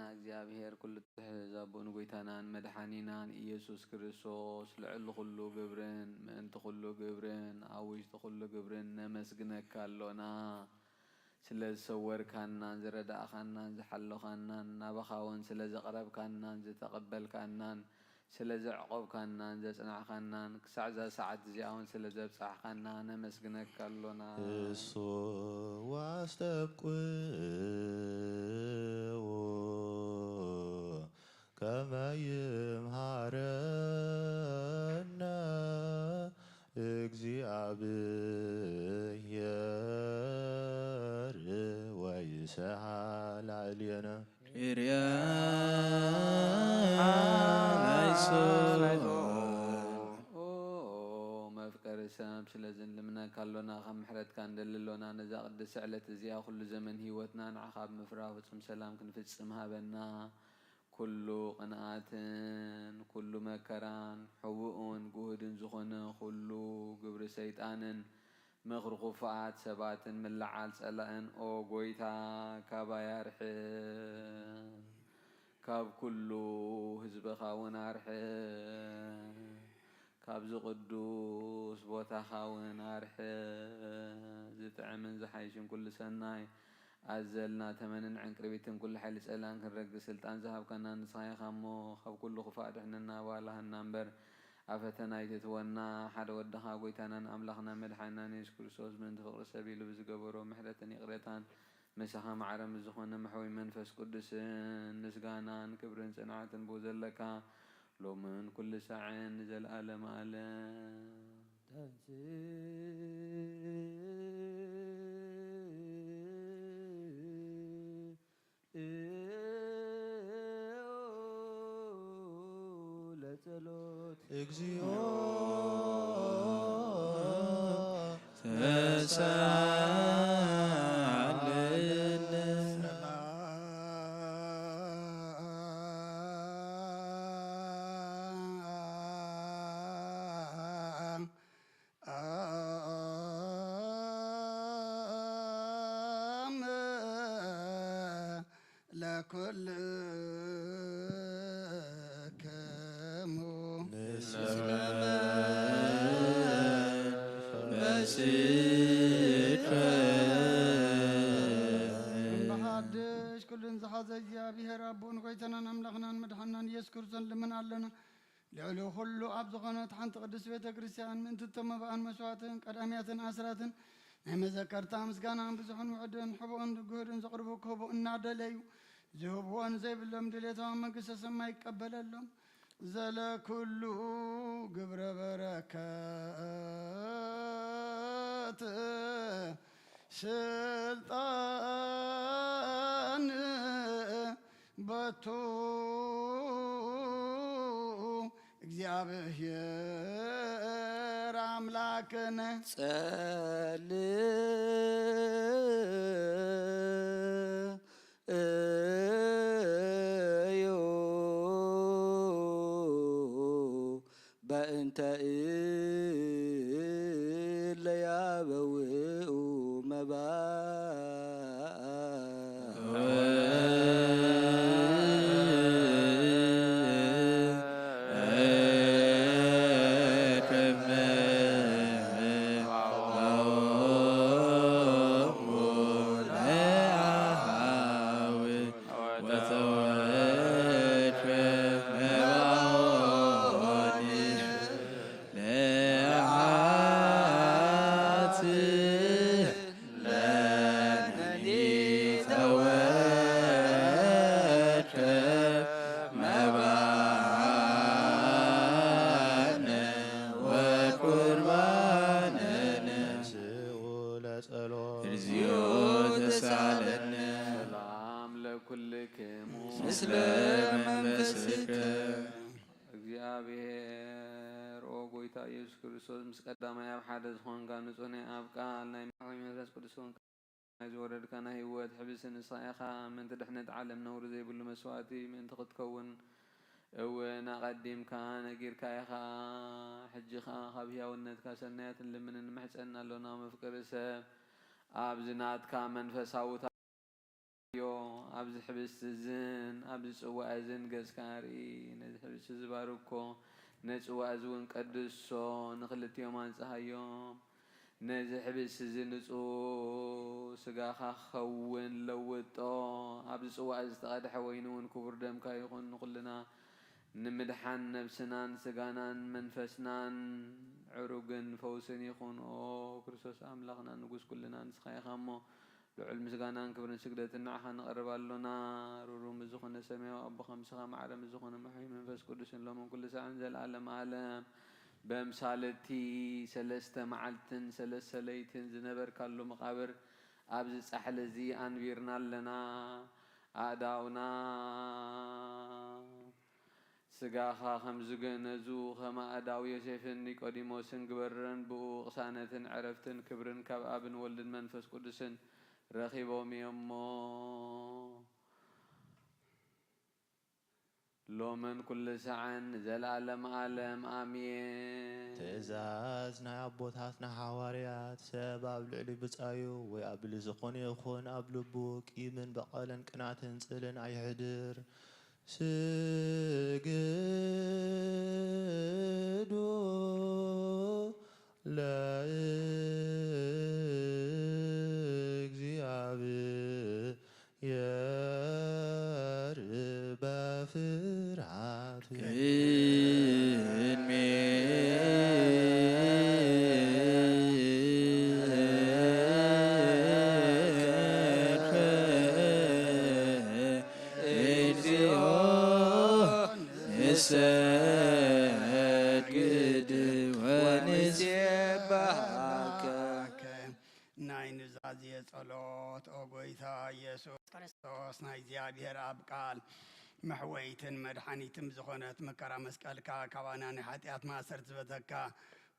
እግዚኣብሔር ኩሉ ትሕዝ ኣቦን ጎይታናን መድሓኒናን ኢየሱስ ክርስቶስ፣ ልዕሊ ኩሉ ግብርን ምእንቲ ኩሉ ግብርን ኣብ ውሽጢ ኩሉ ግብርን ነመስግነካ ኣሎና። ስለ ዝሰወርካናን ዝረዳእካናን ዝሓለኻናን፣ ናባኻ እውን ስለ ዘቕረብካናን ዝተቐበልካናን፣ ስለ ዘዕቆብካናን ዘጽናዕካናን፣ ክሳዕ እዛ ሰዓት እዚኣ እውን ስለ ዘብጻሕካና ነመስግነካ ኣሎና። እሱ ዋስተብቅዎ ከመ ይምሃረነ እግዚኣብሔር ወይስሓ ላዕሌነ። ኪርያ ናይሶ። ኦ መፍቀሪ ሰብ፣ ስለዚ ንልምነካ ኣሎና፣ ካብ ምሕረትካ ንደሊ ኣሎና። ነዛ ቅድስቲ ዕለት እዚኣ ኩሉ ዘመን ህይወትና ንዓኻ ኣብ ምፍራህ ፍጹም ሰላም ክንፍጽም ሃበና። ኩሉ ቅንኣትን ኩሉ መከራን፣ ሕቡእን ግሁድን ዝኾነ ኩሉ ግብሪ ሰይጣንን ምኽሪ ክፉኣት ሰባትን ምልዓል ጸላእን፣ ኦ ጎይታ፣ ካባይ ኣርሕቕ። ካብ ኩሉ ህዝብኻ እውን ኣርሕቕ። ካብዚ ቅዱስ ቦታኻ እውን ኣርሕቕ። ዝጥዕምን ዝሓይሽን ኩሉ ሰናይ ኣዘልና ተመንን ዕንቅርቢትን ኩሉ ሓይሊ ጸላእን ክንረግጽ ስልጣን ዝሃብካና ንስኻ ኢኻ እሞ፣ ካብ ኩሉ ክፉእ ኣድሕነና፣ ኣባልሃና እምበር፣ ኣብ ፈተና ኣይትእትወና። ሓደ ወድኻ ጎይታናን ኣምላኽና መድሓኒናን የሱስ ክርስቶስ ምእንቲ ፍቕሪ ሰብ ኢሉ ብዝገበሮ ምሕረትን ይቕሬታን፣ ምሳኻ ማዕረ ምስ ዝኾነ መሕወይ መንፈስ ቅዱስን ምስጋናን ክብርን ጽንዓትን ብኡ ዘለካ፣ ሎምን ኩሉ ሳዕን ንዘለዓለመ ዓለም። ተንሥእ ለጸሎት። እግዚኦ ተሳለነ። ለኩልክሙ ምስለ መንፈስከ። እምበሓድሽ ኩሉን ዝሓዘ እግዚኣብሔር ኣቦን ጎይታናን ኣምላኽናን መድሓናን ኢየሱስ ክርስቶስ ንልምን ኣለና። ልዕሊ ኩሉ ኣብ ዝኾነት ሓንቲ ቅድስት ቤተ ክርስቲያን ምእንቲ እቶም መባእን መስዋዕትን ቀዳምያትን ኣስራትን ናይ መዘከርታ ምስጋና ብዙሕን ውሑድን ሕቡእን ግሁድን ዘቕርቡ ክህቡ እናደለዩ ዝህብዎን ዘይብሎም ድሌቶም መንግስተ ሰማይ ይቀበለሎም። ዘለኩሉ ግብረ በረከት ስልጣን በቱ እግዚኣብሔር ኣምላክነ። ጸልእ እዩ በእንተ እለ ያበውኡ መባእ። ለጸሎት። እግዚኦ ተሳለነ። ሰላም ለኩልክሙ ምስለ መንፈስከ። እግዚኣብሔር ኦ ጎይታ ኢየሱስ ክርስቶስ ምስ ቀዳማይ ኣብ ሓደ ዝኾንካ ንጹሕ ናይ ኣብ ቃል ናይ ማሕወይ መንፈስ ቅዱስ ኮንካ ናይ ዝወረድካ ናይ ህይወት ሕብሲ ንስኻ ኢኻ። ምእንቲ ድሕነት ዓለም ነውሪ ዘይብሉ መስዋእቲ ምእንቲ ክትከውን እውን ኣቐዲምካ ነጊርካ ኢኻ። ሕጂ ኸኣ ካብ ህያውነትካ ሰናያት ንልምንን ንምሕጸን ኣሎና። መፍቅሪ ሰብ ኣብዚ ናትካ መንፈሳዊ ዮ ኣብዚ ሕብስቲ እዝን ኣብዚ ጽዋእ እዝን ገጽካ ኣርኢ። ነዚ ሕብስቲ እዚ ባርኮ፣ ነዚ ጽዋእ እዚ እውን ቀድሶ፣ ንኽልቲኦም ኣንጽሃዮም። ነዚ ሕብስቲ እዚ ንጹህ ስጋኻ ክኸውን ለውጦ። ኣብዚ ጽዋእ እዚ ዝተቐድሐ ወይኒ እውን ክቡር ደምካ ይኹን። ንኹልና ንምድሓን ነብስናን ስጋናን መንፈስናን ዕሩግን ፈውስን ይኹን። ኦ ክርስቶስ ኣምላኽና ንጉስ ኩልና ንስኻ ኢኻ እሞ፣ ልዑል ምስጋናን ክብርን ስግደትን ንዓኻ ነቕርብ ኣሎና። ሩሩ ምስ ዝኾነ ሰማያዊ ኣቦኻ፣ ምሳኻ ማዕረ ምስ ዝኾነ መሕዊ መንፈስ ቅዱስን፣ ሎምን ኩሉ ሳዕን ዘለኣለም ኣለም። በምሳልቲ ሰለስተ መዓልትን ሰለስተ ለይትን ዝነበርካሉ መቓብር፣ ኣብዚ ጻሕሊ እዚ ኣንቢርና ኣለና። ኣእዳውና ስጋኻ ከም ዝገነዙ፣ ከም ኣእዳው ዮሴፍን ኒቆዲሞስን ግበረን። ብኡ ቅሳነትን ዕረፍትን ክብርን ካብ ኣብን ወልድን መንፈስ ቅዱስን ረኺቦም እዮምሞ። ሎምን ኩሉ ሰዓን ንዘለኣለም ኣለም ኣሜን። ትእዛዝ ናይ ኣቦታትና ሓዋርያት፣ ሰብ ኣብ ልዕሊ ብጻዩ ወይ ኣብ ልዕሊ ዝኾነ ይኹን ኣብ ልቡ ቂምን በቐልን ቅናትን ጽልን ኣይሕድር። ስግዱ ለእግዚኣብሔር በፍርሃት። እግዚኦ ንሰግድ ወንሴብሐከ። ናይ ኑዛዜ ጸሎት። ኦ ጎይታ ኢየሱስ ክርስቶስ፣ ናይ እግዚኣብሔር ኣብ ቃል መሕወይትን መድሓኒትን ዝኾነት መከራ መስቀልካ፣ ካባና ናይ ሓጢኣት ማእሰርቲ ዝበተካ፣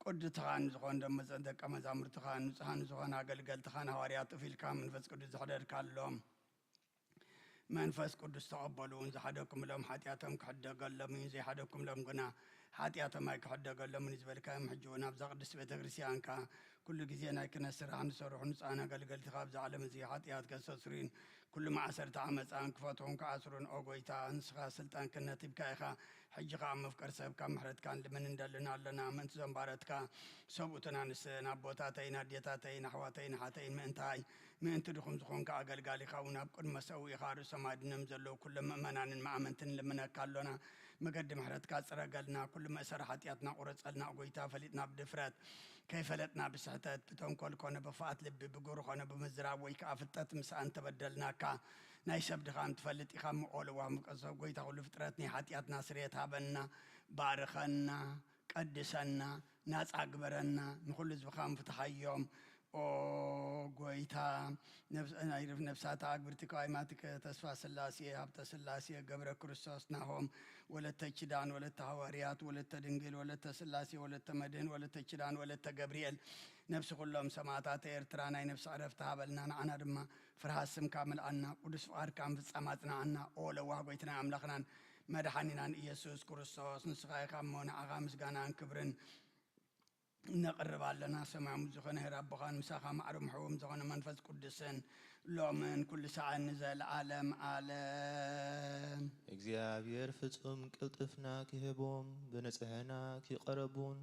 ቅዱስኻን ዝኾን ደሞ ደቀ መዛሙርትኻን ንጹሃን ዝኾን ኣገልገልትኻን ሃዋርያት እፍ ኢልካ መንፈስ ቅዱስ ዘሕደርካሎም፣ መንፈስ ቅዱስ ተቐበሉ። ንዝሓደኩምሎም ሓጢኣቶም ክሕደገሎም እዩ፣ ዘይሓደኩምሎም ግና ሓጢኣቶም ኣይክሕደገሎምን እዩ ዝበልካዮም። ሕጂ እውን ኣብዛ ቅድስቲ ቤተ ክርስቲያንካ ኩሉ ግዜ ናይ ክህነት ስራሕ ንሰርሑ ንጹሃን ኣገልገልትኻ ኣብዚ ዓለም እዚ ሓጢኣት ከስተስርዩን ኩሉ ማእሰርቲ ዓመፃን ክፈትሑን ክኣስሩን፣ ኦ ጎይታ፣ ንስኻ ስልጣን ክህነት ሂብካ ኢኻ። ሕጂ ኸዓ መፍቀር ሰብካ ምሕረትካ ንልምን እንደልን ኣለና። ምእንቲ እዞም ባረትካ ሰብኡትን ኣንስትን ኣቦታተይን ኣዴታተይን ኣሕዋተይን ኣሓተይን ምእንታይ ምእንቲ ድኹም ዝኾንካ ኣገልጋሊኻ እውን ኣብ ቅድሚ መሰውኢኻ ርእሶም ኣድኖም ዘለዉ ኩሎም ምእመናንን መኣመንትን ንልምነካ ኣሎና። መገዲ ምሕረትካ ጽረገልና፣ ኩሉ መእሰሪ ሓጢኣትና ቁረጸልና። ጎይታ፣ ፈሊጥና ብድፍረት፣ ከይፈለጥና ብስሕተት፣ ብተንኮል ኮነ ብፍኣት ልቢ፣ ብግብሪ ኮነ ብምዝራብ ወይ ከኣ ፍልጠት ምሳኣን ተበደልናካ። ናይ ሰብ ድኻም ትፈልጥ ኢኻ እሞ፣ ኦ ለዋህ ምፍቀር ሰብ፣ ጎይታ ኩሉ ፍጥረት ናይ ሓጢኣትና ስርየት ሃበና፣ ባርኸና፣ ቀድሰና፣ ናጻ ግበረና፣ ንኹሉ ህዝብኻ ምፍትሓዮም። ኦ ጎይታ፣ ነብስ-፣ ናይ ርፍ-፣ ነፍሳት ኣግብርቲ ቀዋይማትከ ተስፋ ስላሴ፣ ሃብተ ስላሴ፣ ገብረ ክርስቶስ፣ ናሆም፣ ወለተ ኪዳን፣ ወለተ ሃዋርያት፣ ወለተ ድንግል፣ ወለተ ስላሴ፣ ወለተ መድህን፣ ወለተ ኪዳን፣ ወለተ ገብርኤል፣ ነብሲ ኩሎም ሰማዕታት ኤርትራ ናይ ነፍሲ ዕረፍቲ ሃበልና። ንዓና ድማ ፍርሃት ስምካ ምልኣና፣ ቅዱስ ፍቓድካ ምፍጻም ኣጽንዓና። ኦ ለዋህ ጎይትናን ኣምላኽናን መድሓኒናን ኢየሱስ ክርስቶስ፣ ንስኻ ኢኻ እሞ ንዓኻ ምስጋናን ክብርን ነቕርብ ኣለና። ሰማያዊ ዝኾነ ኄር ኣቦኻን ምሳኻ ማዕረ ምሕዎም ዝኾነ መንፈስ ቅዱስን ሎምን ኩሉ ሰዓን ንዘለዓለም ዓለም። እግዚኣብሔር ፍጹም ቅልጥፍና ክህቦም፣ ብንጽሕና ክቐረቡን፣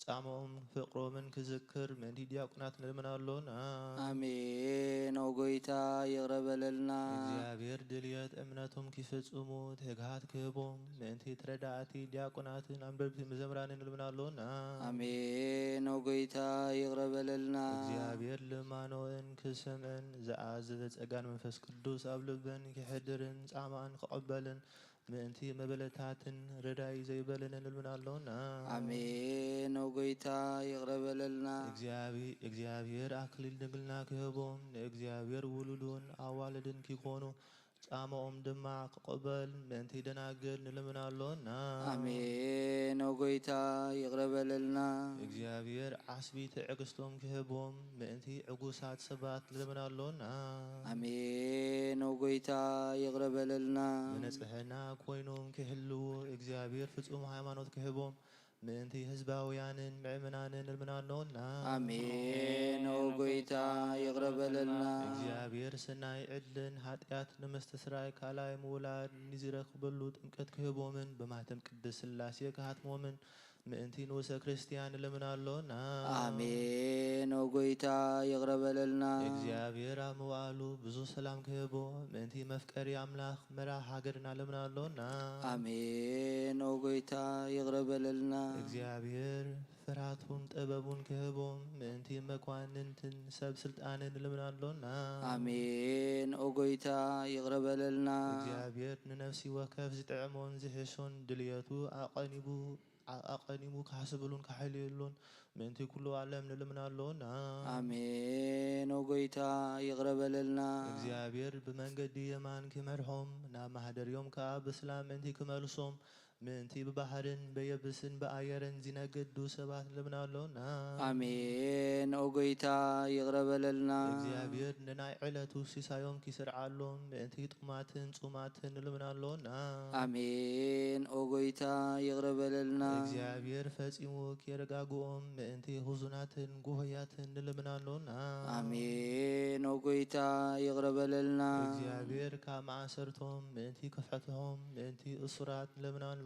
ጻምኦም ፍቕሮምን ክዝክር ምእንቲ ዲያቆናት ንልምን ኣሎና። ኣሜን። ኦ ጎይታ ይቕረ በለልና። እግዚኣብሔር ድልየት እምነቶም ክፍጽሙ ትግሃት ክህቦም ምእንቲ ተረዳእቲ ዲያቆናትን ኣንበብቲ መዘምራንን ንልምን ኣሎና። ኣሜን። ኦ ጎይታ ይቕረ በለልና። እግዚኣብሔር ልማኖእን ክሰምዕን ዝኣዘዘ ጸጋን መንፈስ ቅዱስ ኣብ ልበን ክሕድርን ጻማኣን ክቐበልን ምእንቲ መበለታትን ረዳኢ ዘይበለንን ንልምን ኣሎና። ኣሜን። ኦ ጎይታ ይቕረ በለልና። እግዚኣብ-፣ እግዚኣብሔር ኣክሊል ድንግልና ክህቦም ንእግዚኣብሔር ውሉዱን ኣዋልድን ኪኮኑ ጻማኦም ድማ ክቕበል ምእንቲ ደናግል ንልምን ኣሎና። ኣሜን። ኦ ጎይታ ይቕረ በለልና። እግዚኣብሔር ዓስቢ ትዕግስቶም ክህቦም ምእንቲ ዕጉሳት ሰባት ንልምን ኣሎና። ኣሜን። ኦ ጎይታ ይቕረ በለልና። ብንጽሕና ኮይኖም ክሕልዉ እግዚኣብሔር ፍጹም ሃይማኖት ክህቦም ምእንቲ ህዝባውያንን ምእመናንን እልምና ኣሎና። ኣሜን። ኦ ጎይታ ይቕረ በለልና። እግዚኣብሔር ሰናይ ዕድልን ኃጢኣት ንምስትስራይ ካልኣይ ምውላድ ንዚረኽበሉ ጥምቀት ክህቦምን ብማህተም ቅድስት ሥላሴ ክሃትሞምን ምእንቲ ንኡሰ ክርስቲያን እልምና ኣሎና። ኣሜን። ኦ ጎይታ ይቕረ በለልና። እግዚኣብሔር ኣብ መዋእሉ ብዙ ሰላም ክህቦ ምእንቲ መፍቀሪ ኣምላኽ መራሕ ሃገርና እልምና ኣሎና። ኣሜን። ኦ ጎይታ ይቕረ በለልና። እግዚኣብሔር ፍርሃቱን ጥበቡን ክህቦም ምእንቲ መኳንንትን ሰብ ስልጣንን እልምና ኣሎና። ኣሜን። ኦ ጎይታ ይቕረ በለልና። እግዚኣብሔር ንነፍሲ ወከፍ ዝጥዕሞን ዝሕሾን ድልየቱ ኣቐኒቡ ኣቐኒሙ ክሓስብሉን ክሓልየሉን ምእንቲ ኩሉ ዓለም ንልምና ኣሎና። ኣሜን። ኦ ጎይታ ይቕረ በለልና። እግዚኣብሔር ብመንገዲ የማን ክመርሖም ናብ ማህደርዮም ከኣ ብስላም ምእንቲ ክመልሶም ምእንቲ ብባህርን በየብስን ብኣየርን ዚነግዱ ሰባት ንልምና ኣሎና። ኣሜን። ኦ ጎይታ ይቕረ በለልና። እግዚኣብሔር ንናይ ዕለቱ ሲሳዮም ኪስርዓሎም ምእንቲ ጥሙያትን ጽሙኣትን ንልምና ኣሎና። ኣሜን። ኦ ጎይታ ይቕረ በለልና። እግዚኣብሔር ፈጺሙ ኪረጋግኦም ምእንቲ ህዙናትን ጉሆያትን ንልምና ኣሎና። ኣሜን። ኦ ጎይታ ይቕረ በለልና። እግዚኣብሔር ካብ መኣሰርቶም ምእንቲ ክፍሕትሖም ምእንቲ እሱራት ንልምና ኣሎና።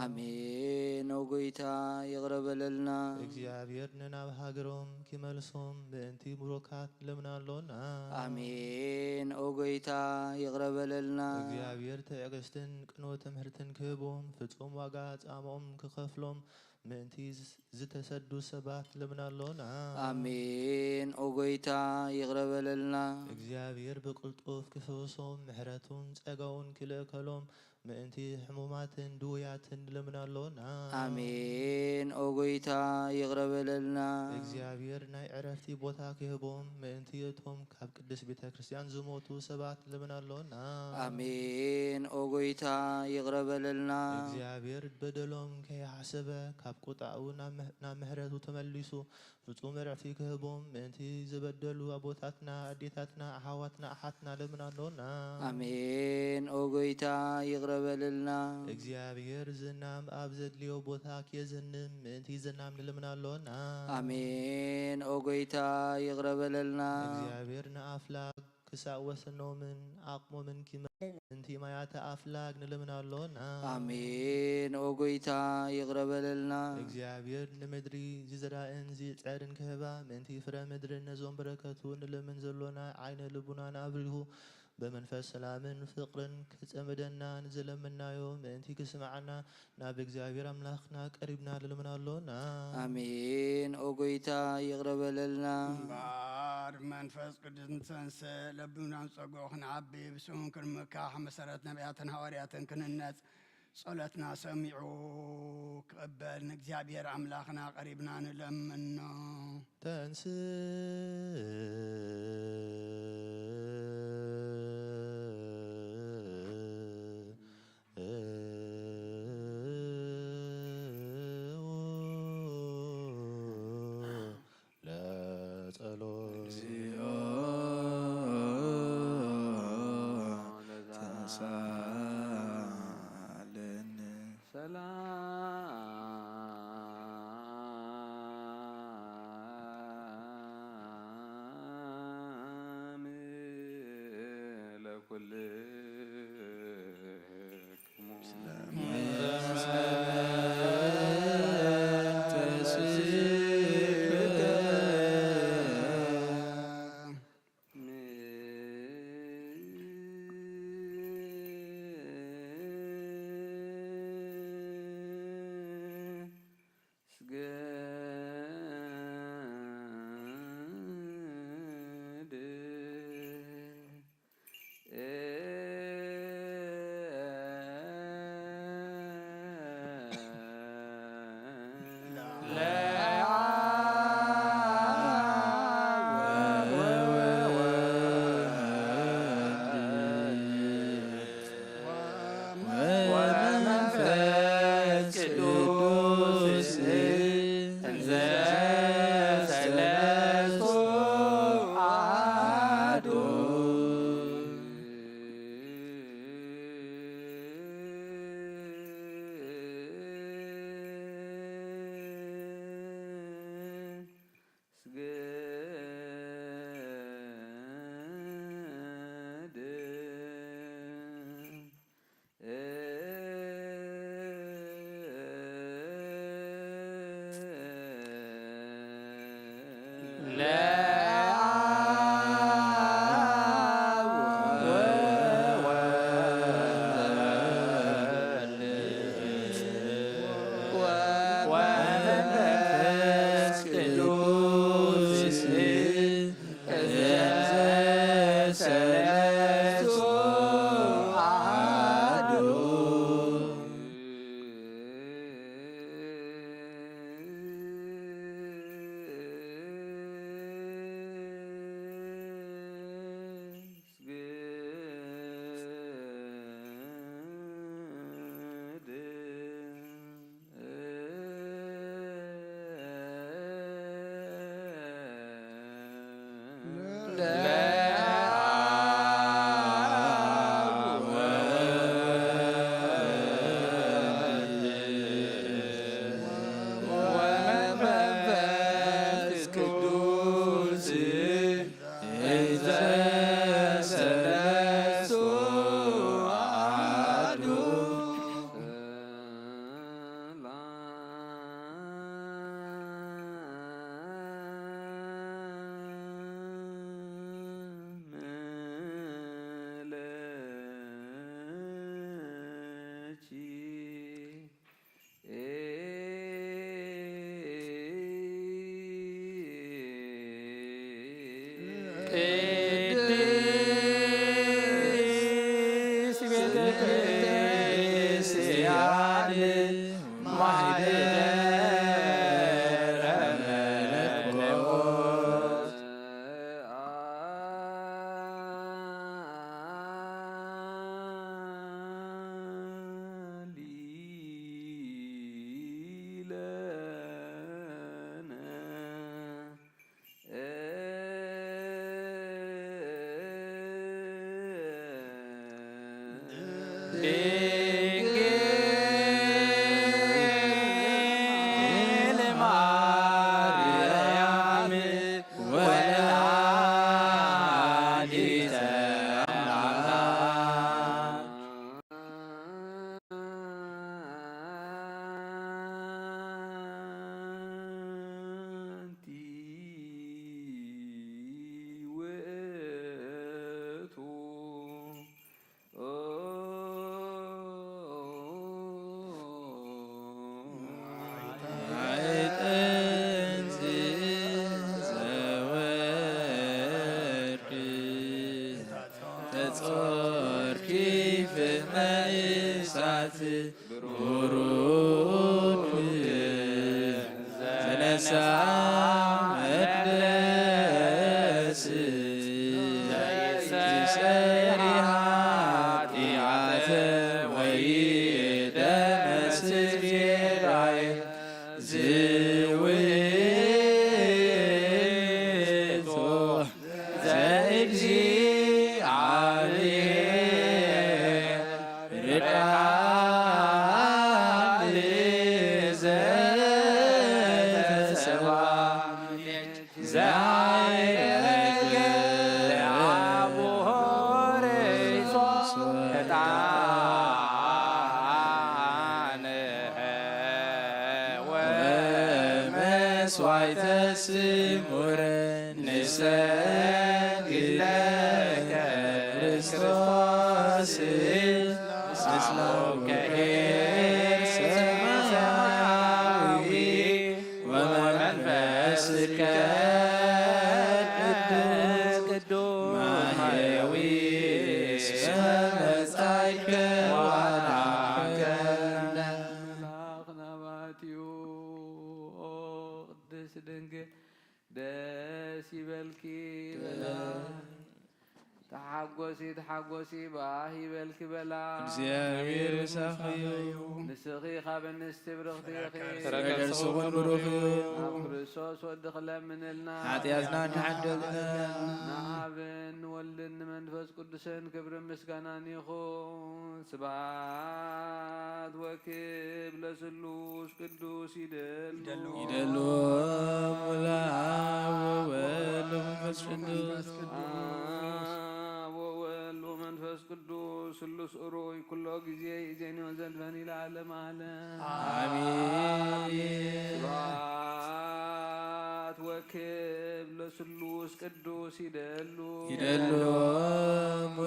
ኣሜን። ኦ ጎይታ ይቕረ በለልና። እግዚኣብሔር ንናብ ሃገሮም ኪመልሶም ምእንቲ ምሩኻት ንልምና ኣሎና። ኣሜን። ኦ ጎይታ ይቕረ በለልና። እግዚኣብሔር ትዕግስትን ቅኑዕ ትምህርትን ክህቦም ፍጹም ዋጋ ጻምኦም ክኸፍሎም ምእንቲ ዝተሰዱ ሰባት ንልምና ኣሎና። ኣሜን። ኦ ጎይታ ይቕረ በለልና። እግዚኣብሔር ብቅልጡፍ ክፍውሶም ምሕረቱን ጸጋኡን ክልእከሎም ምእንቲ ሕሙማትን ድውያትን ንልምና ኣሎና። ኣሜን። ኦ ጎይታ ይቕረ በለልና። እግዚኣብሔር ናይ ዕረፍቲ ቦታ ክህቦም ምእንቲ እቶም ካብ ቅድስት ቤተ ክርስቲያን ዝሞቱ ሰባት ንልምና ኣሎና። ኣሜን። ኦ ጎይታ ይቕረ በለልና። እግዚኣብሔር በደሎም ከይሓሰበ ካብ ቁጣኡ ናብ ምሕ- ናብ ምሕረቱ ተመሊሱ ፍጹም ዕረፍቲ ክህቦም ምእንቲ ዝበደሉ ኣቦታትና ኣዴታትና ኣሓዋትና ኣሓትና ንልምና ኣሎና። ኣሜን። ኦ ጎይታ ይቕረ በለልና። እግዚኣብሔር ዝናም ኣብ ዘድልዮ ቦታ ክየዝንም ምእንቲ ዝናም ንልምና ኣሎና። ኣሜን። ኦ ጎይታ ይቕረ በለልና። እግዚኣብሔር ንኣፍላግ ክሳእ ወሰኖምን ዓቕሞምን ኪመ ምእንቲ ማያተ ኣፍላግ ንልምና ኣሎና። ኣሜን። ኦ ጎይታ ይቕረ በለልና። እግዚኣብሔር ንምድሪ ዝዝራእን ዝጸርን ክህባ ምእንቲ ፍረ ምድርን ነዞም በረከቱ ንልምን ዘሎና ዓይነ ልቡናን ኣብሪሁ ብመንፈስ ሰላምን ፍቕርን ክጸምደና ንዝለምናዮ ምእንቲ ክስምዓና ናብ እግዚኣብሔር ኣምላኽና ቀሪብና ንልምና ኣሎና። ኣሜን። ኦ ጎይታ ይቕረ በለልና። እምበኣር መንፈስ ቅዱስ ንተንስእ ለብናን ጸግኡ ክንዓቢ ብስሙን ክንምካሕ መሰረት ነቢያትን ሃዋርያትን ክንነጽ ጸሎትና ሰሚዑ ክቕበል ንእግዚኣብሔር ኣምላኽና ቀሪብና ንለምኖ። ተንስእ ለጸሎት። እግዚኦ ተሳለነ። ሰላም ለኩልክሙ። ድንግል ማርያም ወላዲተ ኣምላክ። አንቲ ውእቱ ማዕጠንት ዘወርድ ተጾርኪ ፍመ እሳት ብሩክ ዘነሳ መለስ ዘይሰሪ ኃጢአት ወይ ደመስስ ጌጋየ ዝውቱ ዘእግዚኣብሔር ርቃል ዘተሰዋ ዘአይረገ አቡሆ ርእሶ ዕጣን ወመስዋዕተ ስሙር ንሰግድ ለከ ክርስቶስ ምስለ አቡከ ሰማያዊ ወመንፈስከ ቅዱስ ማሕየዊ እስመ መጻእከ ወአድኃንከ። አምላክ ናባትዩ ኦ ቅድስት ድንግል ደስ ይበልኪ በላ። ተሓጎሲ ተሓጎሲ ባህ ይበልኪ በላ። እግዚኣብሔር ምሳኺ እዩ። ንስኺ ካብ እንስቲ ብርኽቲ ኢኺ። ፍረ ከርስኹም ብሩኽ እዩ። ኣብ ክርስቶስ ወዲ ክለምንልና። ሓጢኣትና እንሓደግና። ንኣብን ንወልድን ንመንፈስ ቅዱስን ክብርን ምስጋናን ይኹን። ስብሐት ወክብር ለስሉስ ቅዱስ ይደሉ። ይደሉ ለአብ ወወልድ ወመንፈስ ቅዱስ። አብ ወወልድ ወመንፈስ ቅዱስ ስሉስ እሩይ ኩሎ ጊዜ ይዜኒ ወዘልፈኒ ለዓለም ዓለም። አሜን። ስብሐት ወክብር ለስሉስ ቅዱስ ይደሉ። ይደሉ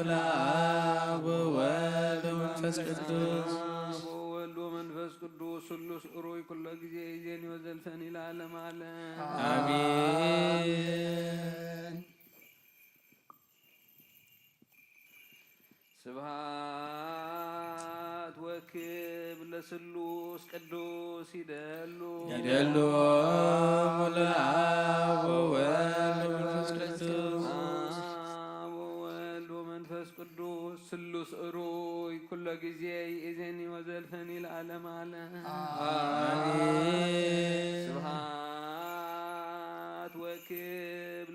ለአብ ወወልድ ወመንፈስ ቅዱስ። አብ ወወልድ ወመንፈስ ቅዱስ ስሉስ እሩይ ኩሎ ጊዜ ይዜኒ ወዘልፈኒ ለዓለም ዓለም። አሜን። ስብሐት ወክብር ለስሉስ ቅዱስ ይደሉ። ይደሉ ለአብ ወወልድ ወመንፈስ ቅዱስ። አብ ወወልድ ወመንፈስ ቅዱስ ስሉስ እሩይ ኩሎ ጊዜ ይእዜኒ ወዘልፈኒ ለዓለም ዓለም። አሜን። ስብሐት ወክብር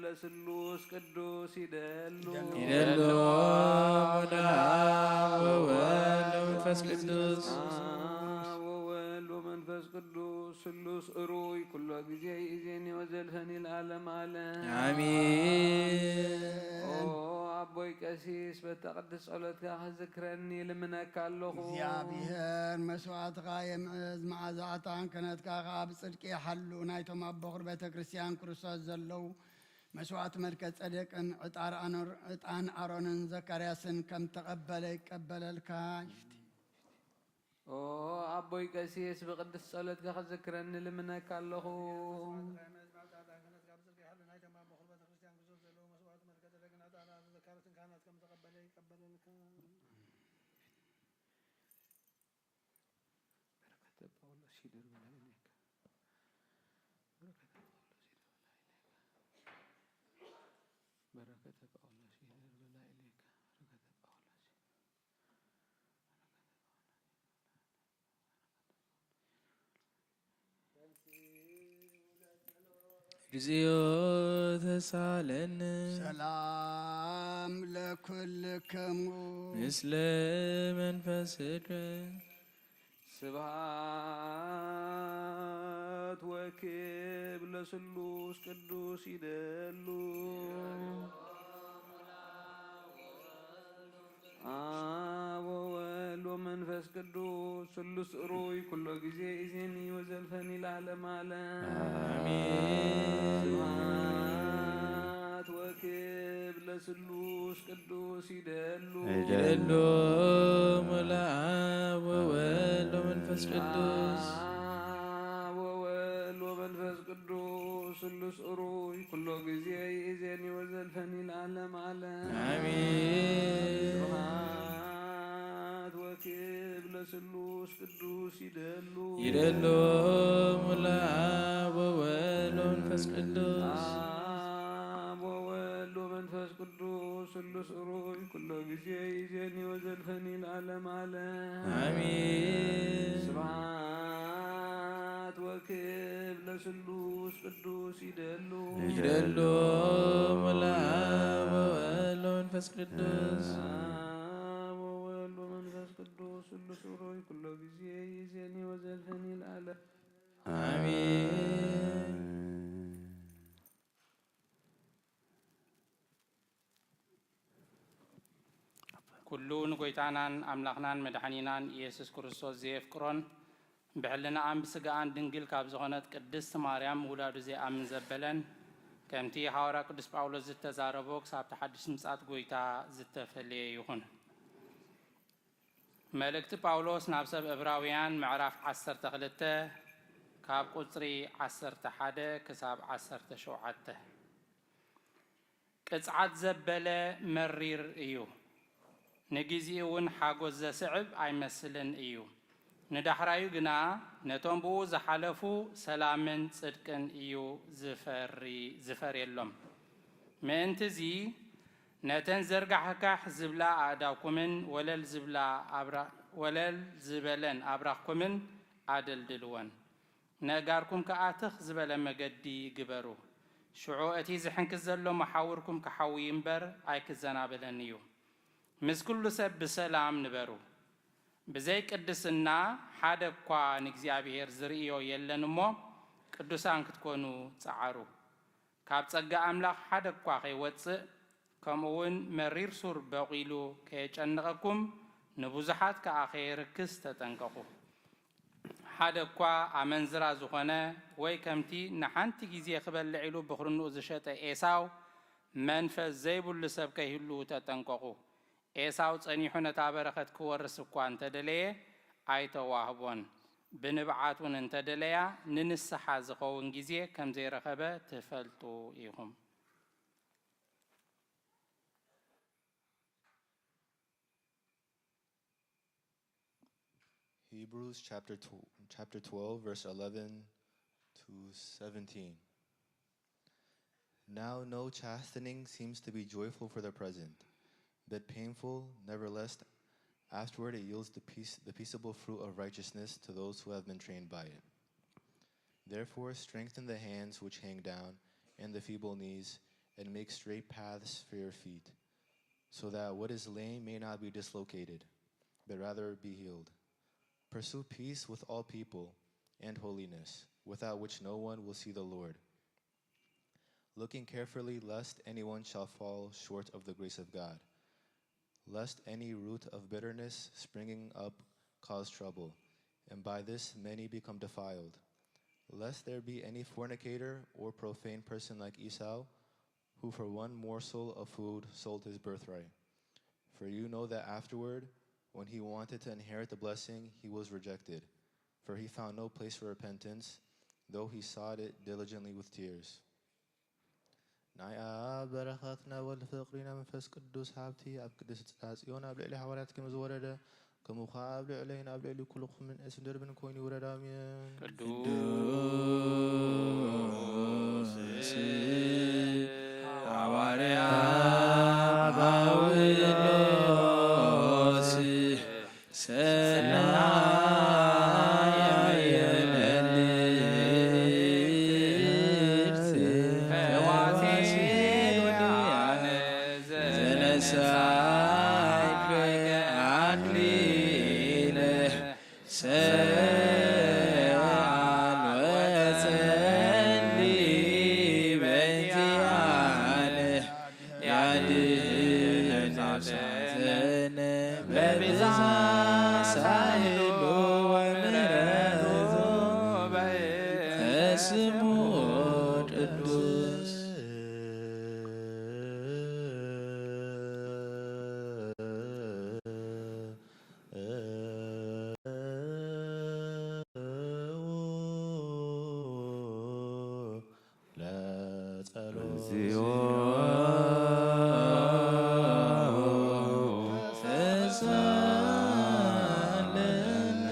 ለስሉስ ቅዱስ ይደሉ። ይደሉ ለአብ ወወልድ ወመንፈስ ቅዱስ። አብ ወወልድ ወመንፈስ ቅዱስ ስሉስ እሩይ ኩሎ ጊዜ ይእዜኒ ወዘልፈኒ ለዓለም ዓለም። አሜን። ኦ አቦይ ቀሲስ በታ ቅድስት ጸሎትካ ክዝክረኒ ልምነካ ኣለኹ። እግዚኣብሔር መስዋዕትኻ የምዕዝ፣ መዓዛ ዕጣን ክህነትካ ኸዓ ብጽድቂ ይሓሉ። ናይቶም ኣብ በኹር ቤተ ክርስቲያን ክርስቶስ ዘለዉ መስዋዕቲ መልከ ጸደቅን ዕጣር ኣኖር-፣ ዕጣን ኣሮንን ዘካርያስን ከም ተቐበለ ይቀበለልካ። ኦ ኣቦይ ቀሲስ ብቅድስት ጸሎትካ ክዝክረኒ ልምነካ ኣለኹ። በረከተ ጳውሎስ ይደር በላይሌካ። በረከተ ጳውሎስ ይደር በላይሌካ። በረከተ ጳውሎስ ይደር በላይሌካ። በረከተ ጳውሎስ እግዚኦ ተሳለነ። ሰላም ለኩልክሙ። ምስለ መንፈስከ። ስብሐት ወክብር ለስሉስ ቅዱስ ይደሉ። አብ ወወልድ ወመንፈስ ቅዱስ ስሉስ ጽሩይ ኩሎ ጊዜ ይዜኒ ወዘልፈኒ ለዓለመ ዓለም። አሜን። ስብሐት ወክብር ለስሉስ ቅዱስ ይደሉ። ይደሎም ለአብ ወወልድ ወመንፈስ ቅዱስ። አብ ወወልድ ወመንፈስ ቅዱስ ስሉስ ጽሩይ ኩሎ ጊዜ ይእዜኒ ወዘልፈኒ ለዓለም ዓለም። አሜን። ስብሐት ወክብር ለስሉስ ቅዱስ ይደሉ። ይደሎም ለአብ ወወልድ ወመንፈስ ቅዱስ። አብ ወወልድ ወመንፈስ ቅዱስ ስሉስ ጽሩይ ኩሎ ጊዜ ይእዜኒ ወዘልፈኒ ለዓለም ዓለም። አሜን። ስብሐት ወክብር ለስሉስ ቅዱስ ይደሉ። ይደሎም ለአብ ወወልድ ወመንፈስ ቅዱስ። አብ ወወልድ ወመንፈስ ቅዱስ ስሉስ ጽሩይ ኩሎ ጊዜ ይእዜኒ ወዘልፈኒ ለዓለም። አሜን። ኩሉ ንጎይታናን ኣምላኽናን መድሓኒናን ኢየሱስ ክርስቶስ ዘየፍቅሮን ብሕልናኣን ብስጋኣን ድንግል ካብ ዝኾነት ቅድስት ማርያም ውላዱ ዘይኣምን ዘበለን ከምቲ ሃዋርያ ቅዱስ ጳውሎስ ዝተዛረቦ ክሳብ እቲ ሓድሽ ምጻት ጎይታ ዝተፈለየ ይኹን። መልእክቲ ጳውሎስ ናብ ሰብ ዕብራውያን ምዕራፍ ዓሰርተ ክልተ ካብ ቁጽሪ ዓሰርተ ሓደ ክሳብ ዓሰርተ ሸውዓተ። ቅጽዓት ዘበለ መሪር እዩ፣ ንጊዜኡ እውን ሓጎስ ዘስዕብ ኣይመስልን እዩ። ንዳሕራዩ ግና ነቶም ብኡ ዝሓለፉ ሰላምን ጽድቅን እዩ ዝፈሪ ዝፈርየሎም። ምእንትዚ ነተን ዘርጋሕጋሕ ዝብላ ኣእዳውኩምን ወለል ዝብላ ኣብራ- ወለል ዝበለን ኣብራኽኩምን ኣደልድልወን። ነእጋርኩም ከኣ ትኽ ዝበለ መገዲ ግበሩ። ሽዑ እቲ ዝሕንክስ ዘሎ መሓውርኩም ክሓዊ እምበር ኣይክዘናበለን እዩ። ምስ ኩሉ ሰብ ብሰላም ንበሩ። ብዘይ ቅድስና ሓደ እኳ ንእግዚኣብሔር ዝርእዮ የለን እሞ ቅዱሳን ክትኮኑ ጸዓሩ። ካብ ጸጋ ኣምላኽ ሓደ እኳ ከይወጽእ ከምኡ እውን መሪር ሱር በቒሉ ከየጨንቐኩም ንብዙሓት ከኣ ከየርክስ ተጠንቀቑ። ሓደ እኳ ኣመንዝራ ዝኾነ ወይ ከምቲ ንሓንቲ ግዜ ክበልዕ ኢሉ ብኹርንኡ ዝሸጠ ኤሳው መንፈስ ዘይብሉ ሰብ ከይህሉ ተጠንቀቑ። ኤሳው ጸኒሑ ነታ በረኸት ክወርስ እኳ እንተደለየ ኣይተዋህቦን። ብንብዓት እውን እንተደለያ ንንስሓ ዝኸውን ግዜ ከም ዘይረኸበ ትፈልጡ ኢኹም። Hebrews chapter, tw- chapter twelve, verse eleven to seventeen. Now, no chastening seems to be joyful for the present, but painful. Nevertheless, afterward it yields the, peace, the peaceable fruit of righteousness to those who have been trained by it. Therefore, strengthen the hands which hang down and the feeble knees, and make straight paths for your feet, so that what is lame may not be dislocated, but rather be healed. Pursue peace with all people and holiness, without which no one will see the Lord. Looking carefully, lest anyone shall fall short of the grace of God, lest any root of bitterness springing up cause trouble, and by this many become defiled. Lest there be any fornicator or profane person like Esau, who for one morsel of food sold his birthright. For you know that afterward, when he wanted to inherit the blessing, he was rejected, for he found no place for repentance, though he sought it diligently with tears. ናይ ኣብ በረኸትና ወልድ ፍቕሪና መንፈስ ቅዱስ ሃብቲ ኣብ ቅድስቲ ጽዮን ኣብ ልዕሊ ሃዋርያት ከም ዝወረደ፣ ከምኡ ኸኣ ኣብ ልዕለይን ኣብ ልዕሊ ኩልኹምን እስም ድርብን ኮይኑ ይውረድ። ኣሜን። ቅዱስ ሃዋርያ ጳውሎስ ሰናይ መልእክት ቤዛ ሳይሉ ወምሕረቱ በእንተ ስሙ ቅዱስ። ለጸሎት እግዚኦ ተሳለነ።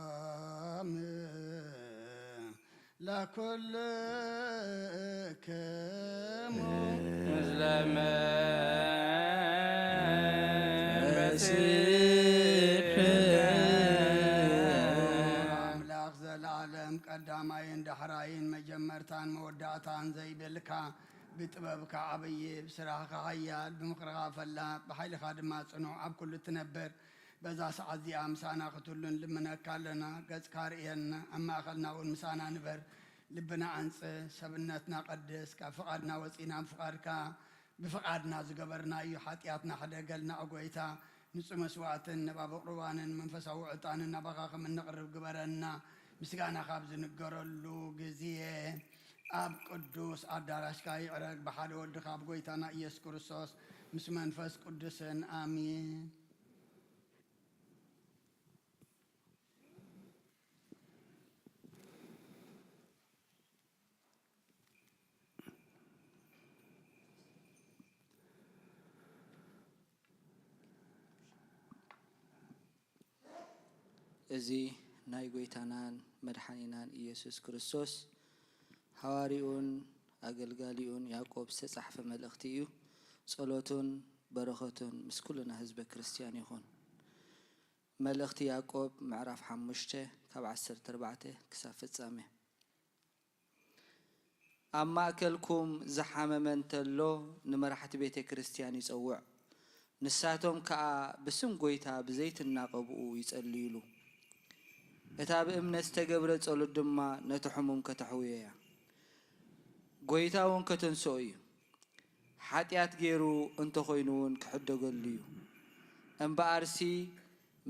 ሰላም ለኩልክሙ። ምስለ መንፈስክም። ኣምላኽ ዘለዓለም ቀዳማይን ዳሕራይን መጀመርታን መወዳእታን ዘይብልካ፣ ብጥበብካ ዓብዪ፣ ብስራሕካ ሓያል፣ ብምኽርኻ ፈላጥ፣ ብሓይልኻ ድማ ጽኑዕ፣ ኣብ ኩሉ እትነብር፣ በዛ ሰዓት እዚኣ ምሳና ክትህሉ ንልምነካ ኣለና። ገጽካ ርእየና፣ ኣብ ማእኸልና እውን ምሳና ንበር። ልብና ኣንጽህ፣ ሰብነትና ቀድስ፣ ካብ ፍቓድና ወጺና ብፍቓድካ፣ ብፍቓድና ዝገበርናዮ ሓጢኣትና ሕደገልና፣ ኦ ጐይታ። ንጹህ መስዋእትን ነባቢ ቁርባንን መንፈሳዊ ዕጣንን ናባኻ ከም እነቕርብ ግበረና። ምስጋናኻ ኣብ ዝንገረሉ ግዜ ኣብ ቅዱስ ኣዳራሽካ ይዕረግ፣ ብሓደ ወድኻ፣ ኣብ ጐይታና ኢየሱስ ክርስቶስ፣ ምስ መንፈስ ቅዱስን። ኣሜን። እዚ ናይ ጐይታናን መድሓኒናን ኢየሱስ ክርስቶስ ሃዋርይኡን ኣገልጋሊኡን ያዕቆብ ዝተጻሕፈ መልእኽቲ እዩ። ጸሎቱን በረኸቱን ምስ ኩልና ህዝበ ክርስትያን ይኹን። መልእኽቲ ያዕቆብ ምዕራፍ ሓሙሽተ ካብ ዓሰርተ ኣርባዕተ ክሳብ ፍጻሜ። ኣብ ማእከልኩም ዝሓመመ እንተሎ ንመራሕቲ ቤተ ክርስትያን ይጸውዕ፣ ንሳቶም ከኣ ብስም ጐይታ ብዘይትናቐብኡ ይጸልዩሉ። እታ ብእምነት ዝተገብረ ጸሎት ድማ ነቲ ሕሙም ከተሕውዮ እያ። ጐይታ እውን ከተንስኦ እዩ። ሓጢኣት ገይሩ እንተኾይኑ እውን ክሕደገሉ እዩ። እምበኣርሲ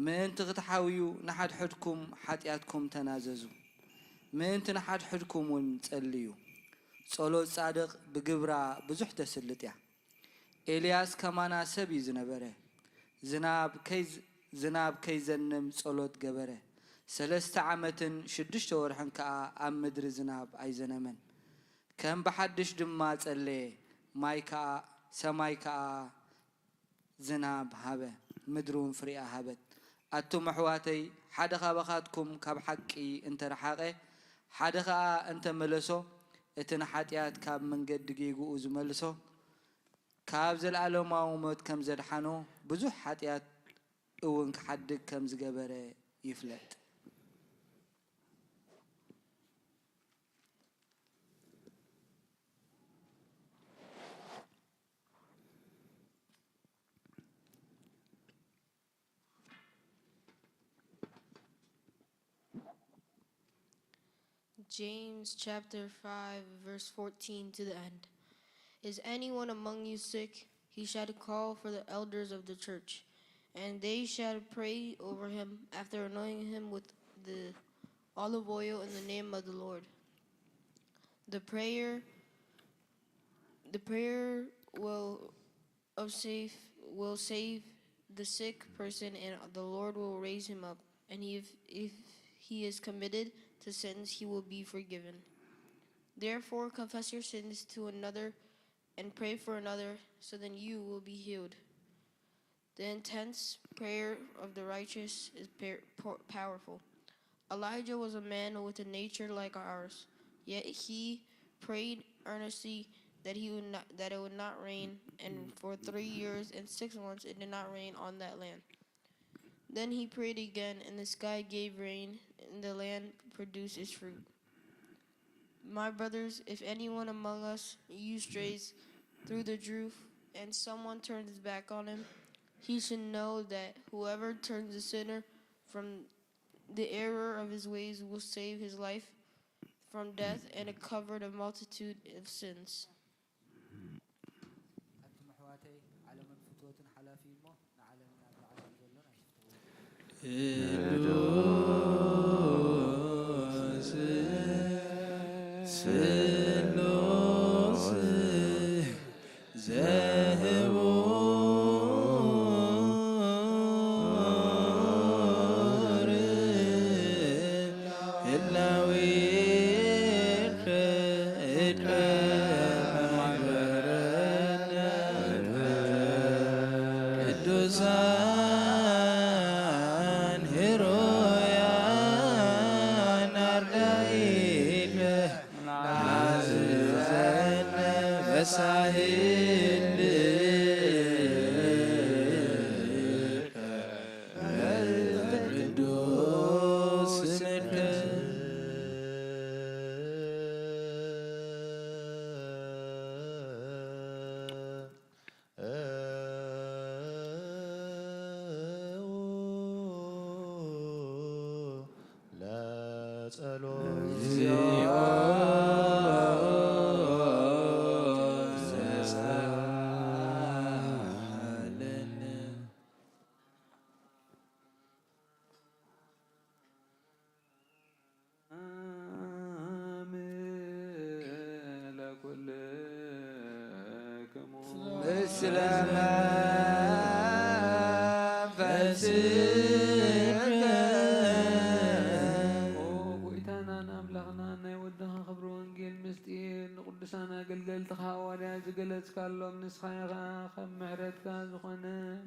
ምእንቲ ክትሓውዩ ንሓድሕድኩም ሓጢኣትኩም ተናዘዙ፣ ምእንቲ ንሓድሕድኩም እውን ጸልዩ። ጸሎት ጻድቕ ብግብራ ብዙሕ ተስልጥ እያ። ኤልያስ ከማና ሰብ እዩ ዝነበረ። ዝናብ ከይ-፣ ዝናብ ከይዘንም ጸሎት ገበረ። ሰለስተ ዓመትን ሽዱሽተ ወርሕን ከኣ ኣብ ምድሪ ዝናብ ኣይዘነመን። ከም ብሓድሽ ድማ ጸለየ፣ ማይ ከኣ፣ ሰማይ ከኣ ዝናብ ሃበ፣ ምድሪ እውን ፍሬኣ ሃበት። ኣቱም ኣሕዋተይ፣ ሓደ ካባኻትኩም ካብ ሓቂ እንተ ረሓቐ፣ ሓደ ኸኣ እንተ መለሶ፣ እቲ ንሓጢኣት ካብ መንገዲ ጌግኡ ዝመልሶ፣ ካብ ዘለኣለማዊ ሞት ከም ዘድሓኖ፣ ብዙሕ ሓጢኣት እውን ክሓድግ ከም ዝገበረ ይፍለጥ። James chapter five, verse fourteen to the end. Is anyone among you sick? He shall call for the elders of the church, and they shall pray over him, after anointing him with the olive oil in the name of the Lord. The prayer, the prayer will of safe, will save the sick person, and the Lord will raise him up. And if, if he is committed to sins, he will be forgiven. Therefore, confess your sins to another and pray for another, so then you will be healed. The intense prayer of the righteous is par-, po-, powerful. Elijah was a man with a nature like ours, yet he prayed earnestly that he would not, that it would not rain, and for three years and six months it did not rain on that land. Then he prayed again, and the sky gave rain, and the land produced its fruit. My brothers, if anyone among us you strays through the truth, and someone turns his back on him, he should know that whoever turns the sinner from The error of his ways will save his life from death and cover the multitude of sins. ኣቱም ኣሕዋተይ፣ ዓለምን ፍትወትን ሓላፊ እዩ እሞ፣ ንዓለምን ኣብ ላዕሊ ዘሎ ኣይትፍተውዎ። ቅዱስ ስሉስ ዘህቡር ህላዌከ እድገ ማሕበረነ ቅዱሳን ህሩያን ኣርዳኢከ ናዝዘነ በሳህልከ ቅዱስ ስምከ። ለጸሎት እግዚኦ ዘጸለነ። ሰላም ለኩልክሙ ምስለ መንፈስከ። ኦ ጎይታናን ኣምላኽናን፣ ናይ ወድኻ ክብሪ ወንጌል ምስጢር ንቅዱሳን ኣገልገልትኻ ሃዋርያት ዝገለጽካሎም፣ ንስኻ ኢኻ ካብ ምሕረትካ ዝኾነ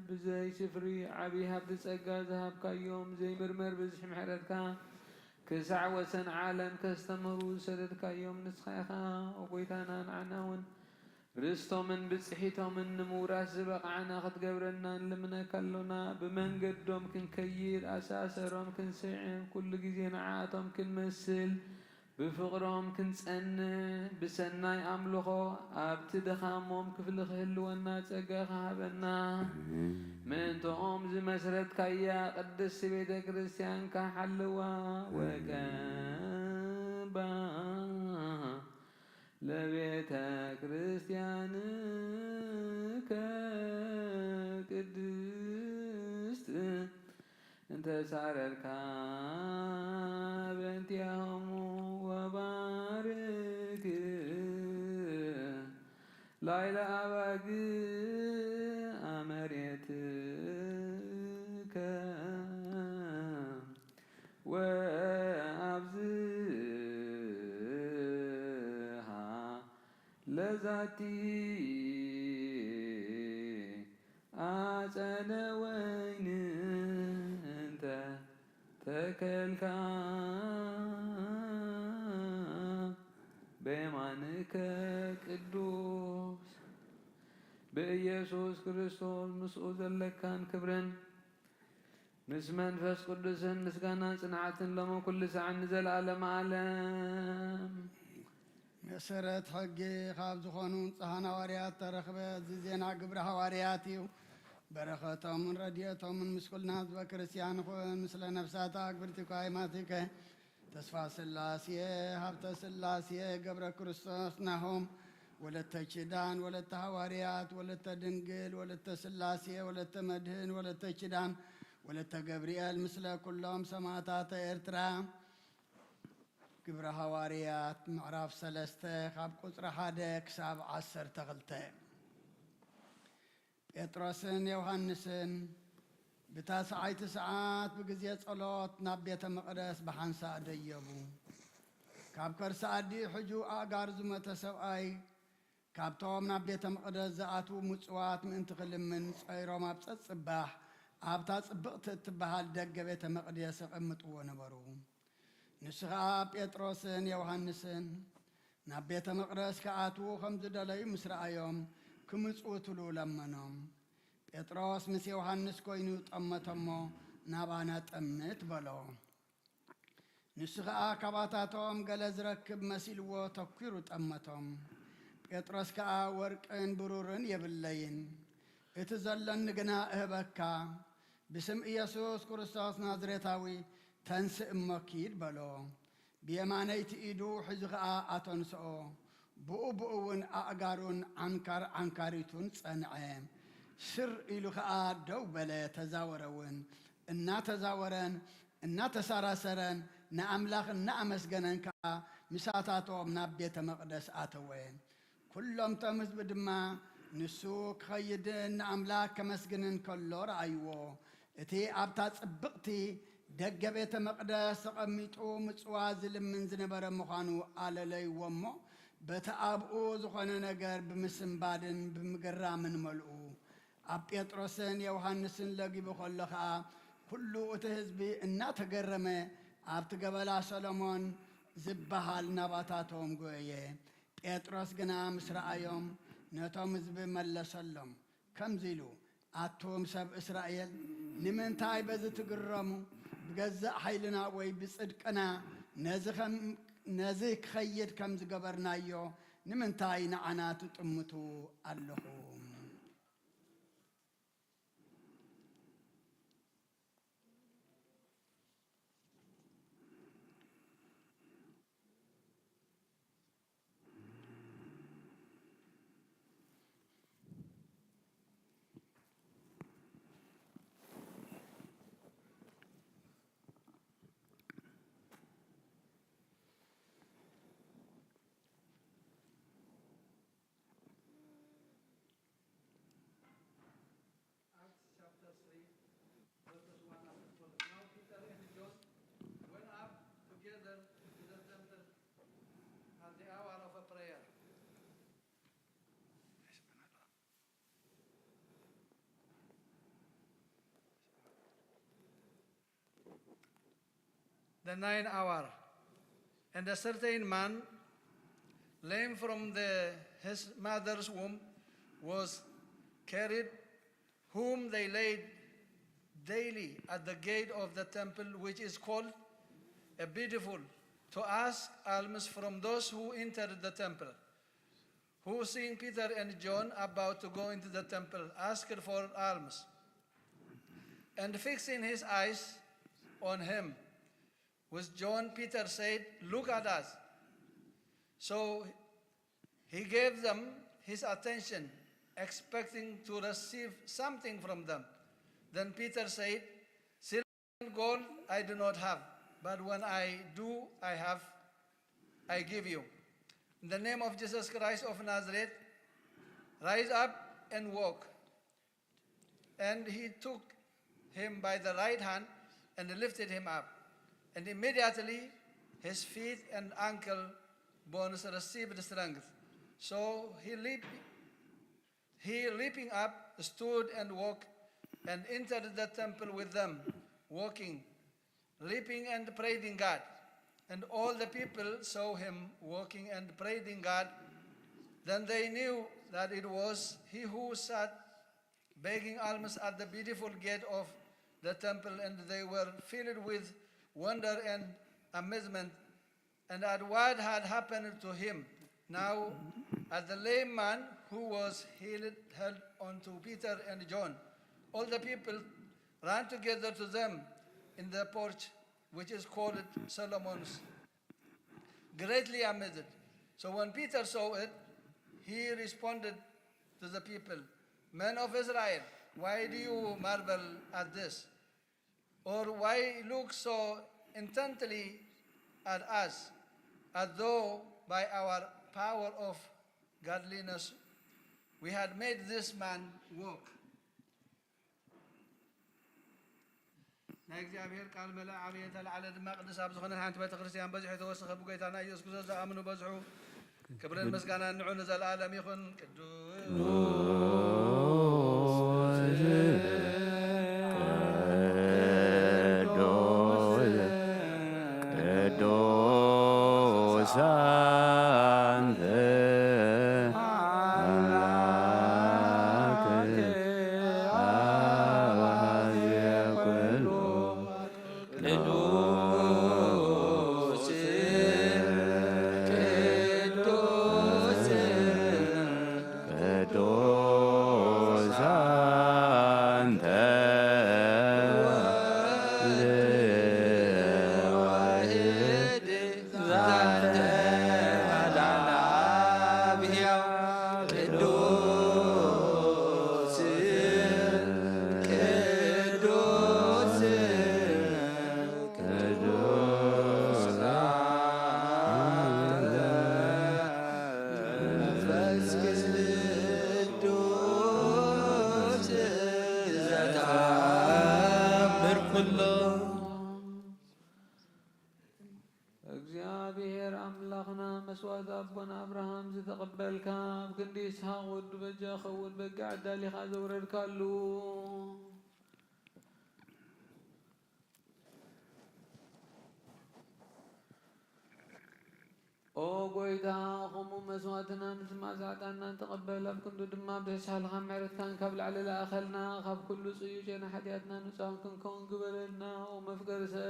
ብዘይ ስፍሪ ዓብዪ ሃብቲ ጸጋ ዝሃብካዮም፣ ዘይምርመር ብዝሒ ምሕረትካ ክሳዕ ወሰን ዓለም ከስተምህሩ ዝሰደድካዮም ንስኻ ኢኻ። ኦ ጎይታና፣ ንዓና እውን ርስቶምን ብጽሒቶምን ንምውራስ ዝበቕዓና ክትገብረና ንልምነካ ኣሎና። ብመንገዶም ክንከይድ፣ ኣሰኣሰሮም ክንስዕም፣ ኩሉ ግዜ ንዓኣቶም ክንመስል፣ ብፍቕሮም ክንጸንዕ፣ ብሰናይ ኣምልኾ ኣብቲ ድኻሞም ክፍሊ ክህልወና ጸጋ ክሃበና። ምእንትኦም ዝመስረትካያ ቅድስቲ ቤተ ክርስቲያንካ ሓልዋ ወቀባ ለቤተ ክርስቲያንከ ቅድስት እንተ ሳረርካ በእንቲአሆሙ ወባርክ ላይለ ኣባግ ኣመሬትከ ወኣብዝሃ ለዛቲ ኣጸደ ወይን እንተ ተከልካ በየማንከ ቅዱስ ብኢየሱስ ክርስቶስ ምስኡ ዘለካን ክብርን ምስ መንፈስ ቅዱስን ምስጋናን ጽንዓትን ሎሚ ኩሉ ሳዕን ንዘለኣለም ዓለም። መሰረት ሕጊ ካብ ዝኾኑ ንጹሓን ሃዋርያት ተረኽበ። እዚ ዜና ግብረ ሃዋርያት እዩ። በረኸቶምን ረድኤቶምን ምስ ኩልና ህዝበ ክርስቲያን ይኹን። ምስለ ነፍሳት ኣግብርቲ ኳይማቲከ ተስፋ ስላሴ ሃብተ ስላሴ ገብረ ክርስቶስ ናሆም ወለተ ኪዳን ወለተ ሃዋርያት ወለተ ድንግል ወለተ ስላሴ ወለተ መድህን ወለተ ኪዳን ወለተ ገብርኤል ምስለ ኩሎም ሰማዕታተ ኤርትራ። ግብረ ሃዋርያት ምዕራፍ ሰለስተ ካብ ቁጽሪ ሓደ ክሳብ ዓሰርተ ክልተ። ጴጥሮስን ዮሃንስን ብታስዓይቲ ሰዓት ብግዜ ጸሎት ናብ ቤተ መቕደስ ብሓንሳእ ደየቡ። ካብ ከርሲ ኣዲኡ ሕጁ ኣእጋር ዝሞተ ሰብኣይ ካብቶም ናብ ቤተ መቕደስ ዝኣትዉ ምጽዋት ምእንቲ ክልምን ጸይሮም ኣብ ጸጽባሕ ኣብታ ጽብቕቲ እትበሃል ደገ ቤተ መቕደስ የቐምጥዎ ነበሩ። ንሱ ኸኣ ጴጥሮስን ዮሃንስን ናብ ቤተ መቕደስ ክኣትዉ ከም ዝደለዩ ምስ ረኣዮም፣ ክምጽውትሉ ለመኖም። ጴጥሮስ ምስ ዮሃንስ ኰይኑ ጠመቶ እሞ፣ ናባና ጠምት በሎ። ንሱ ኸኣ ካባታቶም ገለ ዝረክብ መሲልዎ ተኲሩ ጠመቶም። ጴጥሮስ ከኣ፣ ወርቅን ብሩርን የብለይን፣ እቲ ዘሎኒ ግና እህበካ። ብስም ኢየሱስ ክርስቶስ ናዝሬታዊ "ተንስእ እሞ ኪድ" በሎ። ብየማነይቲ ኢዱ ሒዙ ኸኣ ኣተንስኦ። ብኡ ብኡ እውን ኣእጋሩን ዓንካር ዓንካሪቱን ጸንዐ። ስር ኢሉ ኸኣ ደው በለ፣ ተዛወረ እውን። እናተዛወረን እናተሳራሰረን ንኣምላኽ እናኣመስገነን ከኣ ምሳታቶም ናብ ቤተ መቕደስ ኣተወ። ኩሎም እቶም ህዝቢ ድማ ንሱ ክኸይድን ንኣምላኽ ከመስግንን ከሎ ረኣይዎ። እቲ ኣብታ ጽብቕቲ ደገ ቤተ መቕደስ ተቐሚጡ ምጽዋ ዝልምን ዝነበረ ምዃኑ ኣለለይዎ እሞ፣ በቲ ኣብኡ ዝኾነ ነገር ብምስንባድን ብምግራምን መልኡ። ኣብ ጴጥሮስን ዮሃንስን ለጊቡ ከሎ ኸኣ፣ ኩሉ እቲ ህዝቢ እናተገረመ ኣብቲ ገበላ ሰሎሞን ዝበሃል ናባታቶም ጎየ። ጴጥሮስ ግና ምስ ረኣዮም፣ ነቶም ህዝቢ መለሰሎም፣ ከምዚ ኢሉ፣ "ኣቱም ሰብ እስራኤል፣ ንምንታይ በዚ ትግረሙ? ብገዛእ ሓይልና ወይ ብጽድቅና ነዚ ኸም-፣ ነዚ ክኸይድ ከም ዝገበርናዮ፣ ንምንታይ ንዓና ትጥምቱ ኣለኹም?" Acts chapter three, verses one up to twelve. Now Peter and John went up together to the temple at the hour of prayer. The ninth hour. And a certain man, lame from the, his mother's womb, was carried, whom they laid daily at the gate of the temple, which is called a Beautiful, to ask alms from those who entered the temple, who, seeing Peter and John about to go into the temple, asked for alms. And fixing his eyes on him, with John, Peter said, "Look at us." So he gave them his attention, expecting to receive something from them. Then Peter said, "Silver and gold I do not have, but when I do, I have, I give you. In the name of Jesus Christ of Nazareth, rise up and walk." And he took him by the right hand and lifted him up. And immediately his feet and ankle bones received strength. So he leaped, he leaping up, stood and walked, and entered the temple with them, walking, leaping and praising God. And all the people saw him walking and praising God. Then they knew that it was he who sat begging alms at the Beautiful gate of the temple, and they were filled with wonder and amazement, and at what had happened to him. Now, as the lame man who was healed held on to Peter and John, all the people ran together to them in the porch, which is called Solomon's, greatly amazed. So when Peter saw it, he responded to the people, "Men of Israel, why do you marvel at this? Or why look so intently at us, as though by our power of godliness we had made this man walk?" ናይ እግዚኣብሔር ቃል መለ ዓብየ ተላዕለ ድማ ቅድስ ኣብ ዝኾነት ሓንቲ ቤተ ክርስቲያን በዚሑ ተወሰኸ። ብጎይታና ኢየሱስ ክርስቶስ ዝኣምኑ በዝሑ። ክብርን ምስጋናን ንዑ ንዘለኣለም ይኹን። ቅዱስ ቅዱስ ቅዱስ አንተ አምላክ አዋዜ ኩሉ ቅዱስ ቅዱስ ቅዱስ አንተ ዛንተ ማዳን ኣብ ሕያው ቅዱስ፣ ቅዱስ፣ ቅዱስ ዛንተ መንፈስ ቅዱስ ዘተኣምር ኩሎ። እግዚኣብሔር ኣምላኽና መስዋእቲ ኣቦና ኣብርሃም ዝተቐበልካ፣ ኣብ ክንዲ ይስሐቅ ወዱ በጃ ኸውን በጊዕ ኣዳሊኻ ዘውረድካሉ፣ ኦ ጎይታ፣ ከምኡ መስዋእትናን ዝማስ ዕጣንናን ተቐበል። ኣብ ክንዱ ድማ ብሕሳልኻን ምሕረትካን ካብ ላዕሊ ለኣኸልና፣ ካብ ኩሉ ጽዩይ ጨና ሓጢኣትና ንጹሃን ክንከውን ግበረልና። ኦ መፍቀሪ ሰብ፣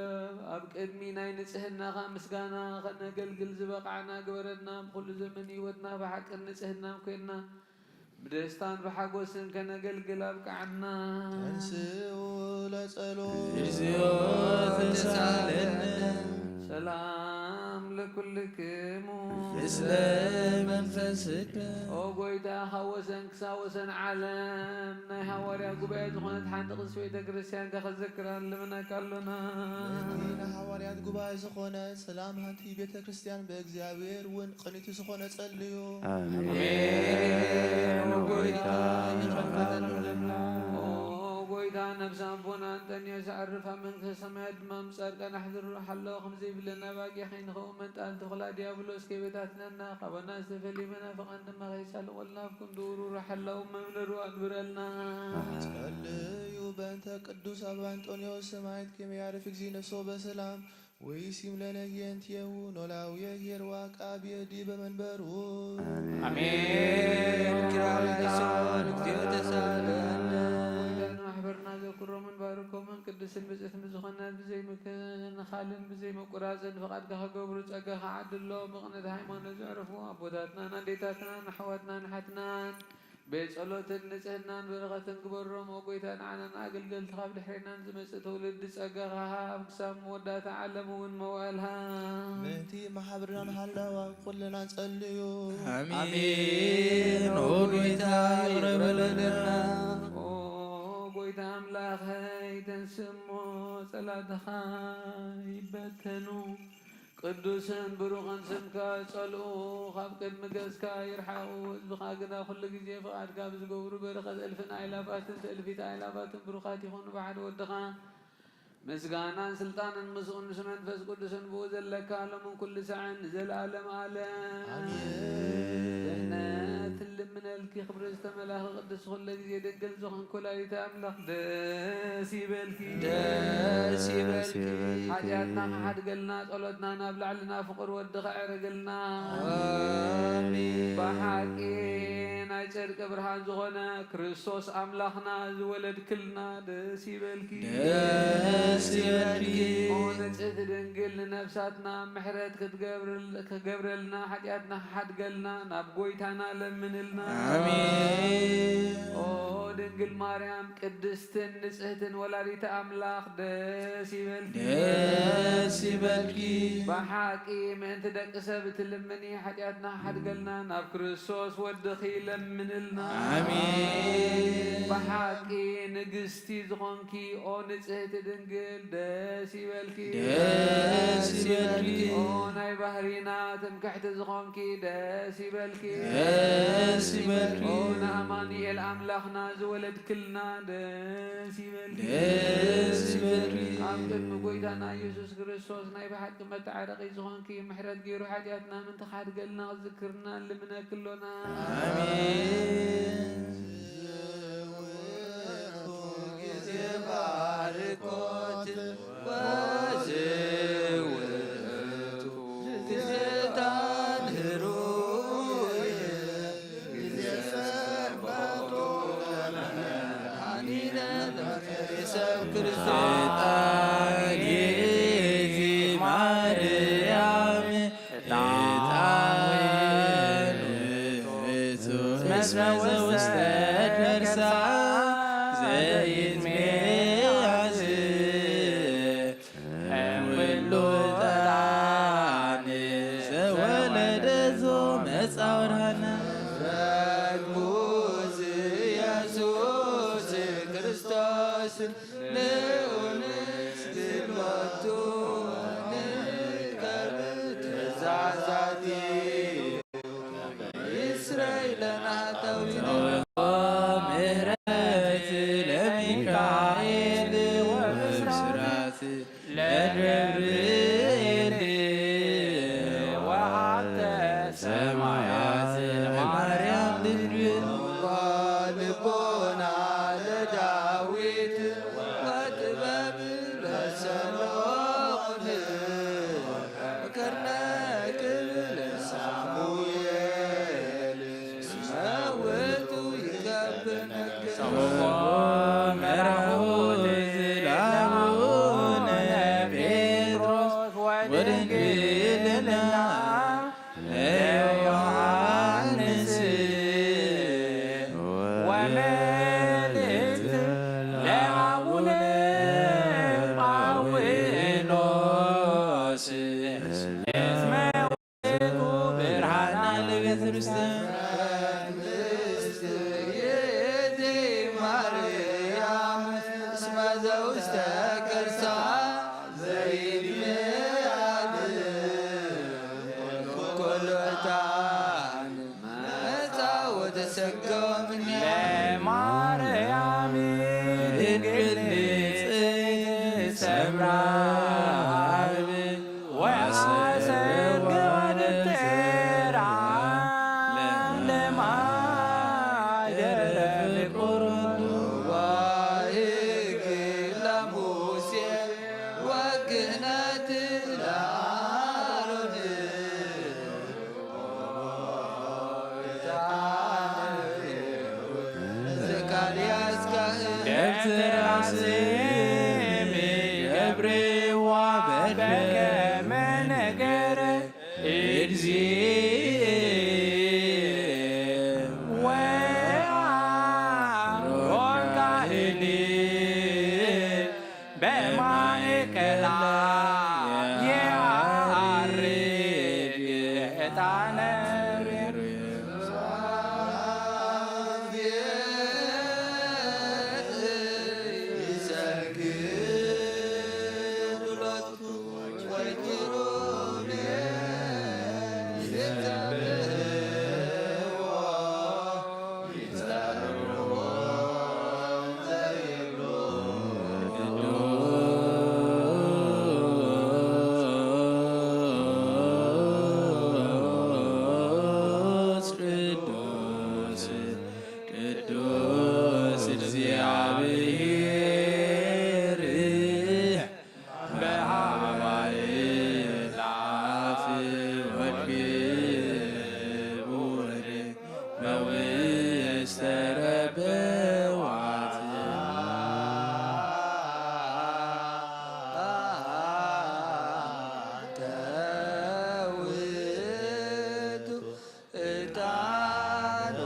ኣብ ቅድሚ ናይ ንጽህናኻ ምስጋና ኸነገልግል ዝበቓዕና ግበረልና። ብኹሉ ዘመን ህይወትና ብሓቅን ንጽህናን ኮይንና ብደስታን ብሓጎስን ከነገልግል ኣብቅዓና። ተንስኡ ለጸሎት። እግዚኦ ተሳለነ። ሰላም ለኩልክሙ። ምስለ መንፈስከ። ኦ ጎይታ፣ ካብ ወሰን ክሳብ ወሰን ዓለም ናይ ሃዋርያ ጉባኤ ዝኾነት ሓንቲ ቅድስቲ ቤተ ክርስቲያንካ ከዘክራ ንልምነካ ኣሎና። ነቲ ናይ ሃዋርያት ጉባኤ ዝኾነ ሰላም ሃንቲ ቤተ ክርስቲያን ብእግዚኣብሔር እውን ቅኒቱ ዝኾነ ጸልዩ። ኣሜን። ኣሜን። ኦ ጎይታ፣ ይቕረታ ይቕረታ። ኦ ጎይታ፣ ነፍሲ ኣቦና ኣንጠንዮስ ኣዕርፍ፣ ኣብ መንግስተ ሰማያት ድማ ምስ ጻድቃን ኣሕድሮ። ሓሎ ከም ዘይብለና ባቂ ከይንኸውን መንጣል ተኹላ ዲያብሎስ ከይበታትነና፣ ካባና ዝተፈልዩ መናፍቃን ድማ ከይሳልቑልና፣ ኣብ ክንዱ ሩሩ ሓላው መምለሩ ኣግብረልና። ጸልዩ በእንተ ቅዱስ ኣባ ኣንጦንዮስ ሰማዕት ከመ ያዕርፍ እግዚእ ነፍሶ በሰላም ወይሲም ለነ ህየንትየሁ ኖላዊ የሄርዋ ቃብ የዲ በመንበሩ። ኣሜን። ኪራይ ሶን እግዚኦ ተሳለነ። ጎይታ ንማሕበርና ዘክሮምን ባርኮምን ቅድስን ብጽሕትን ብዝኾነት ብዘይ ምክንኻልን ብዘይ መቁራጽን ፍቓድካ ክገብሩ ጸጋኻ ዓድሎ። ብቕንዕቲ ሃይማኖት ዘዕርፉ ኣቦታትናን ኣዴታትናን ኣሕዋትናን ሓትናን ቤት ጸሎትን ንጽህናን በረኸትን ግበሮም። ኦ ጎይታ፣ ንዓናን ኣገልገልትኻ ኣብ ድሕሬናን ዝመጽእ ትውልዲ ጸጋኻ ሃብ፣ ክሳብ መወዳእታ ዓለም እውን መዋእልሃ። ምእንቲ ማሕበርናን ሃለዋ ኩልና ጸልዩ። ኣሜን። ኦ ጎይታ፣ ይቕረ በለልና። ኦ ጎይታ ኣምላኸይ፣ ተንስእ እሞ ጸላእትኻ ይበተኑ። ቅዱስን ብሩኽን ስምካ ጸልኡ፣ ካብ ቅድሚ ገጽካ ይርሓቑ። ህዝብኻ ግና ኩሉ ግዜ ፍቓድካ ብዝገብሩ በረኸት እልፍን ኣእላፋትን ትእልፊት ኣእላፋትን ብሩኻት ይኹኑ። ብሓደ ወድኻ ምስጋናን ስልጣንን ምስኡን ምስ መንፈስ ቅዱስን ብኡ ዘለካ ሎምን ኩሉ ሳዕን ንዘለኣለም ኣለም። ኣሜን። ድሕነት ትልምነልኪ ክብሪ ዝተመላኺ ቅድስቲ ኩለ ግዜ ድንግል ዝኾንኪ ወላዲተ ኣምላኽ ደስ ይበልኪ። ደስ ይበልኪ። ሓጢኣትና ክሓድገልና ጸሎትና ናብ ላዕልና ፍቕር ወዲ ከዕርግልና። ኣሜን። ብሓቂ ናይ ጽድቂ ብርሃን ዝኾነ ክርስቶስ ኣምላኽና ዝወለድክልና ደስ ይበልኪ። ደስ ይበልኪ። ኦ ንጽሕቲ ድንግል ንነፍሳትና ምሕረት ክትገብርል-፣ ክገብረልና ሓጢኣትና ክሓድገልና ናብ ጎይታና ለምንልና። ኣሜን። ኦ ድንግል ማርያም ቅድስትን ንጽሕትን ወላዲተ ኣምላኽ ደስ ይበልኪ። ደስ ይበልኪ። ብሓቂ ምእንቲ ደቂ ሰብ እትልምኒ ሓጢኣትና ሓድገልና ናብ ክርስቶስ ወድኺ ለምንልና። ኣሜን። ብሓቂ ንግስቲ ዝኾንኪ ኦ ንጽሕቲ ድንግል ደስ ይበልኪ። ደስ ይበልኪ። ኦ ናይ ባህሪና ትምክሕቲ ዝኾንኪ ደስ ይበልኪ። ደስ ይበልኪ። ኦ ንኣማኑኤል ኣምላኽና ዝወለድክልና ደስ ይበልኪ። ደስ ይበልኪ። ኣብ ቅድሚ ጎይታና ኢየሱስ ክርስቶስ ናይ ብሓቂ መተዓረቒ ዝኾንኪ ምሕረት ገይሩ ሓጢኣትና ምእንቲ ክሓድገልና ክዝክርና ንልምነኪ ኣሎና። ኣሜን። ዝውእቱ ግዜ ባርኮት ወዝውእቱ ግዜ ታን ህሩይ ግዜ ሰንበቶ ለመድኃኒነ ለመድኃኒነ ሰብ ክርስቶስ። ዕጣን ይእቲ ማርያም ዕጣን ውእቱ እስመ ዘውስተ ከርሳ ዘይትሜያዝ እምኩሉ ዕጣን ይስረይ ለነ ኃጣውኢነ። ምሕረት ለሚካኤል ወብስራት ለገብርኤል ወሃብተ ሰማያት ማርያም ድንግል። ልቦና ለዳዊት ወጥበብ ለሰሎሞን። ከርነ ክብል ሳሙኤል እስመ ውእቱ ይገብር ነገር። መራሁት ለአቡነ ጴጥሮስ ወድንግልና ለዮሐንስ ወመልእክት ለአቡነ ጳውሎስ እስመ ውእቱ ብርሃና ለቤተ ክርስቲያን። ይእቲ ማርያም እስመ ዘውስተ ከርሳ ዘይድምያል ኩሉ ዕጣን መጻ ወተሰገወ እምኔሃ። ለማርያም ድንግል ንጽሕት ሰምራ ወአሰግወ ወደትራ ለማደረ ፍቁር። ዋህግ ለሙሴ ወክህነት ለአሮን። ዘካርያስ ካህን። ደብተራ ስም ገብርዋ በከመ ነገረ እግዚእ ወአሮን ካህን። በማእከላ የዐርግ ዕጣነ ቅዱስ፣ ቅዱስ፣ ቅዱስ እግዚአብሔር በሀባል ለአፍ ወክቡር በውስተ ረበዋት። ተውቱ ዕጣኖ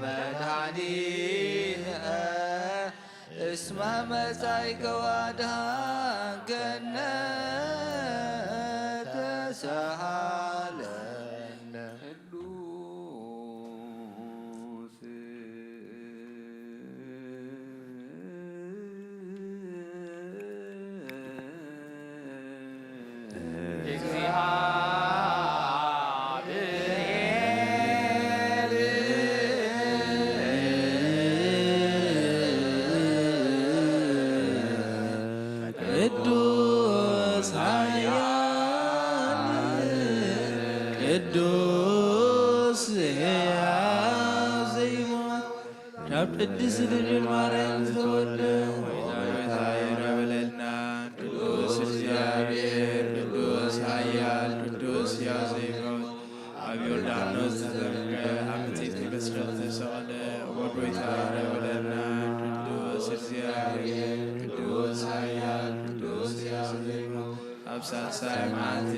መድኃኒነ እስመ መጻእከ ወአድኃንከነ ተሳሃለነ። ቅዱስ እግዚአብሔር ቅዱስ ኃያል ቅዱስ ሕያው ዘይሞት ካብ ቅድስት ድንግል ማርያም ዝተወልደ ጌታ ይቅረ በለልና። ቅዱስ እግዚአብሔር ቅዱስ ኃያል ቅዱስ ሕያው ዘይሞት ኣብ ዮርዳኖስ ተጠምቀ፣ ኣብ ምጽኢት ክልተ ዝተሰቐለ፣ ወጎይታ ይረበለና። ቅዱስ እግዚኣብሔር፣ ቅዱስ ኃያል፣ ቅዱስ ሕያው ዘይሞት፣ ኣብ ሳልሳይ መዓልቲ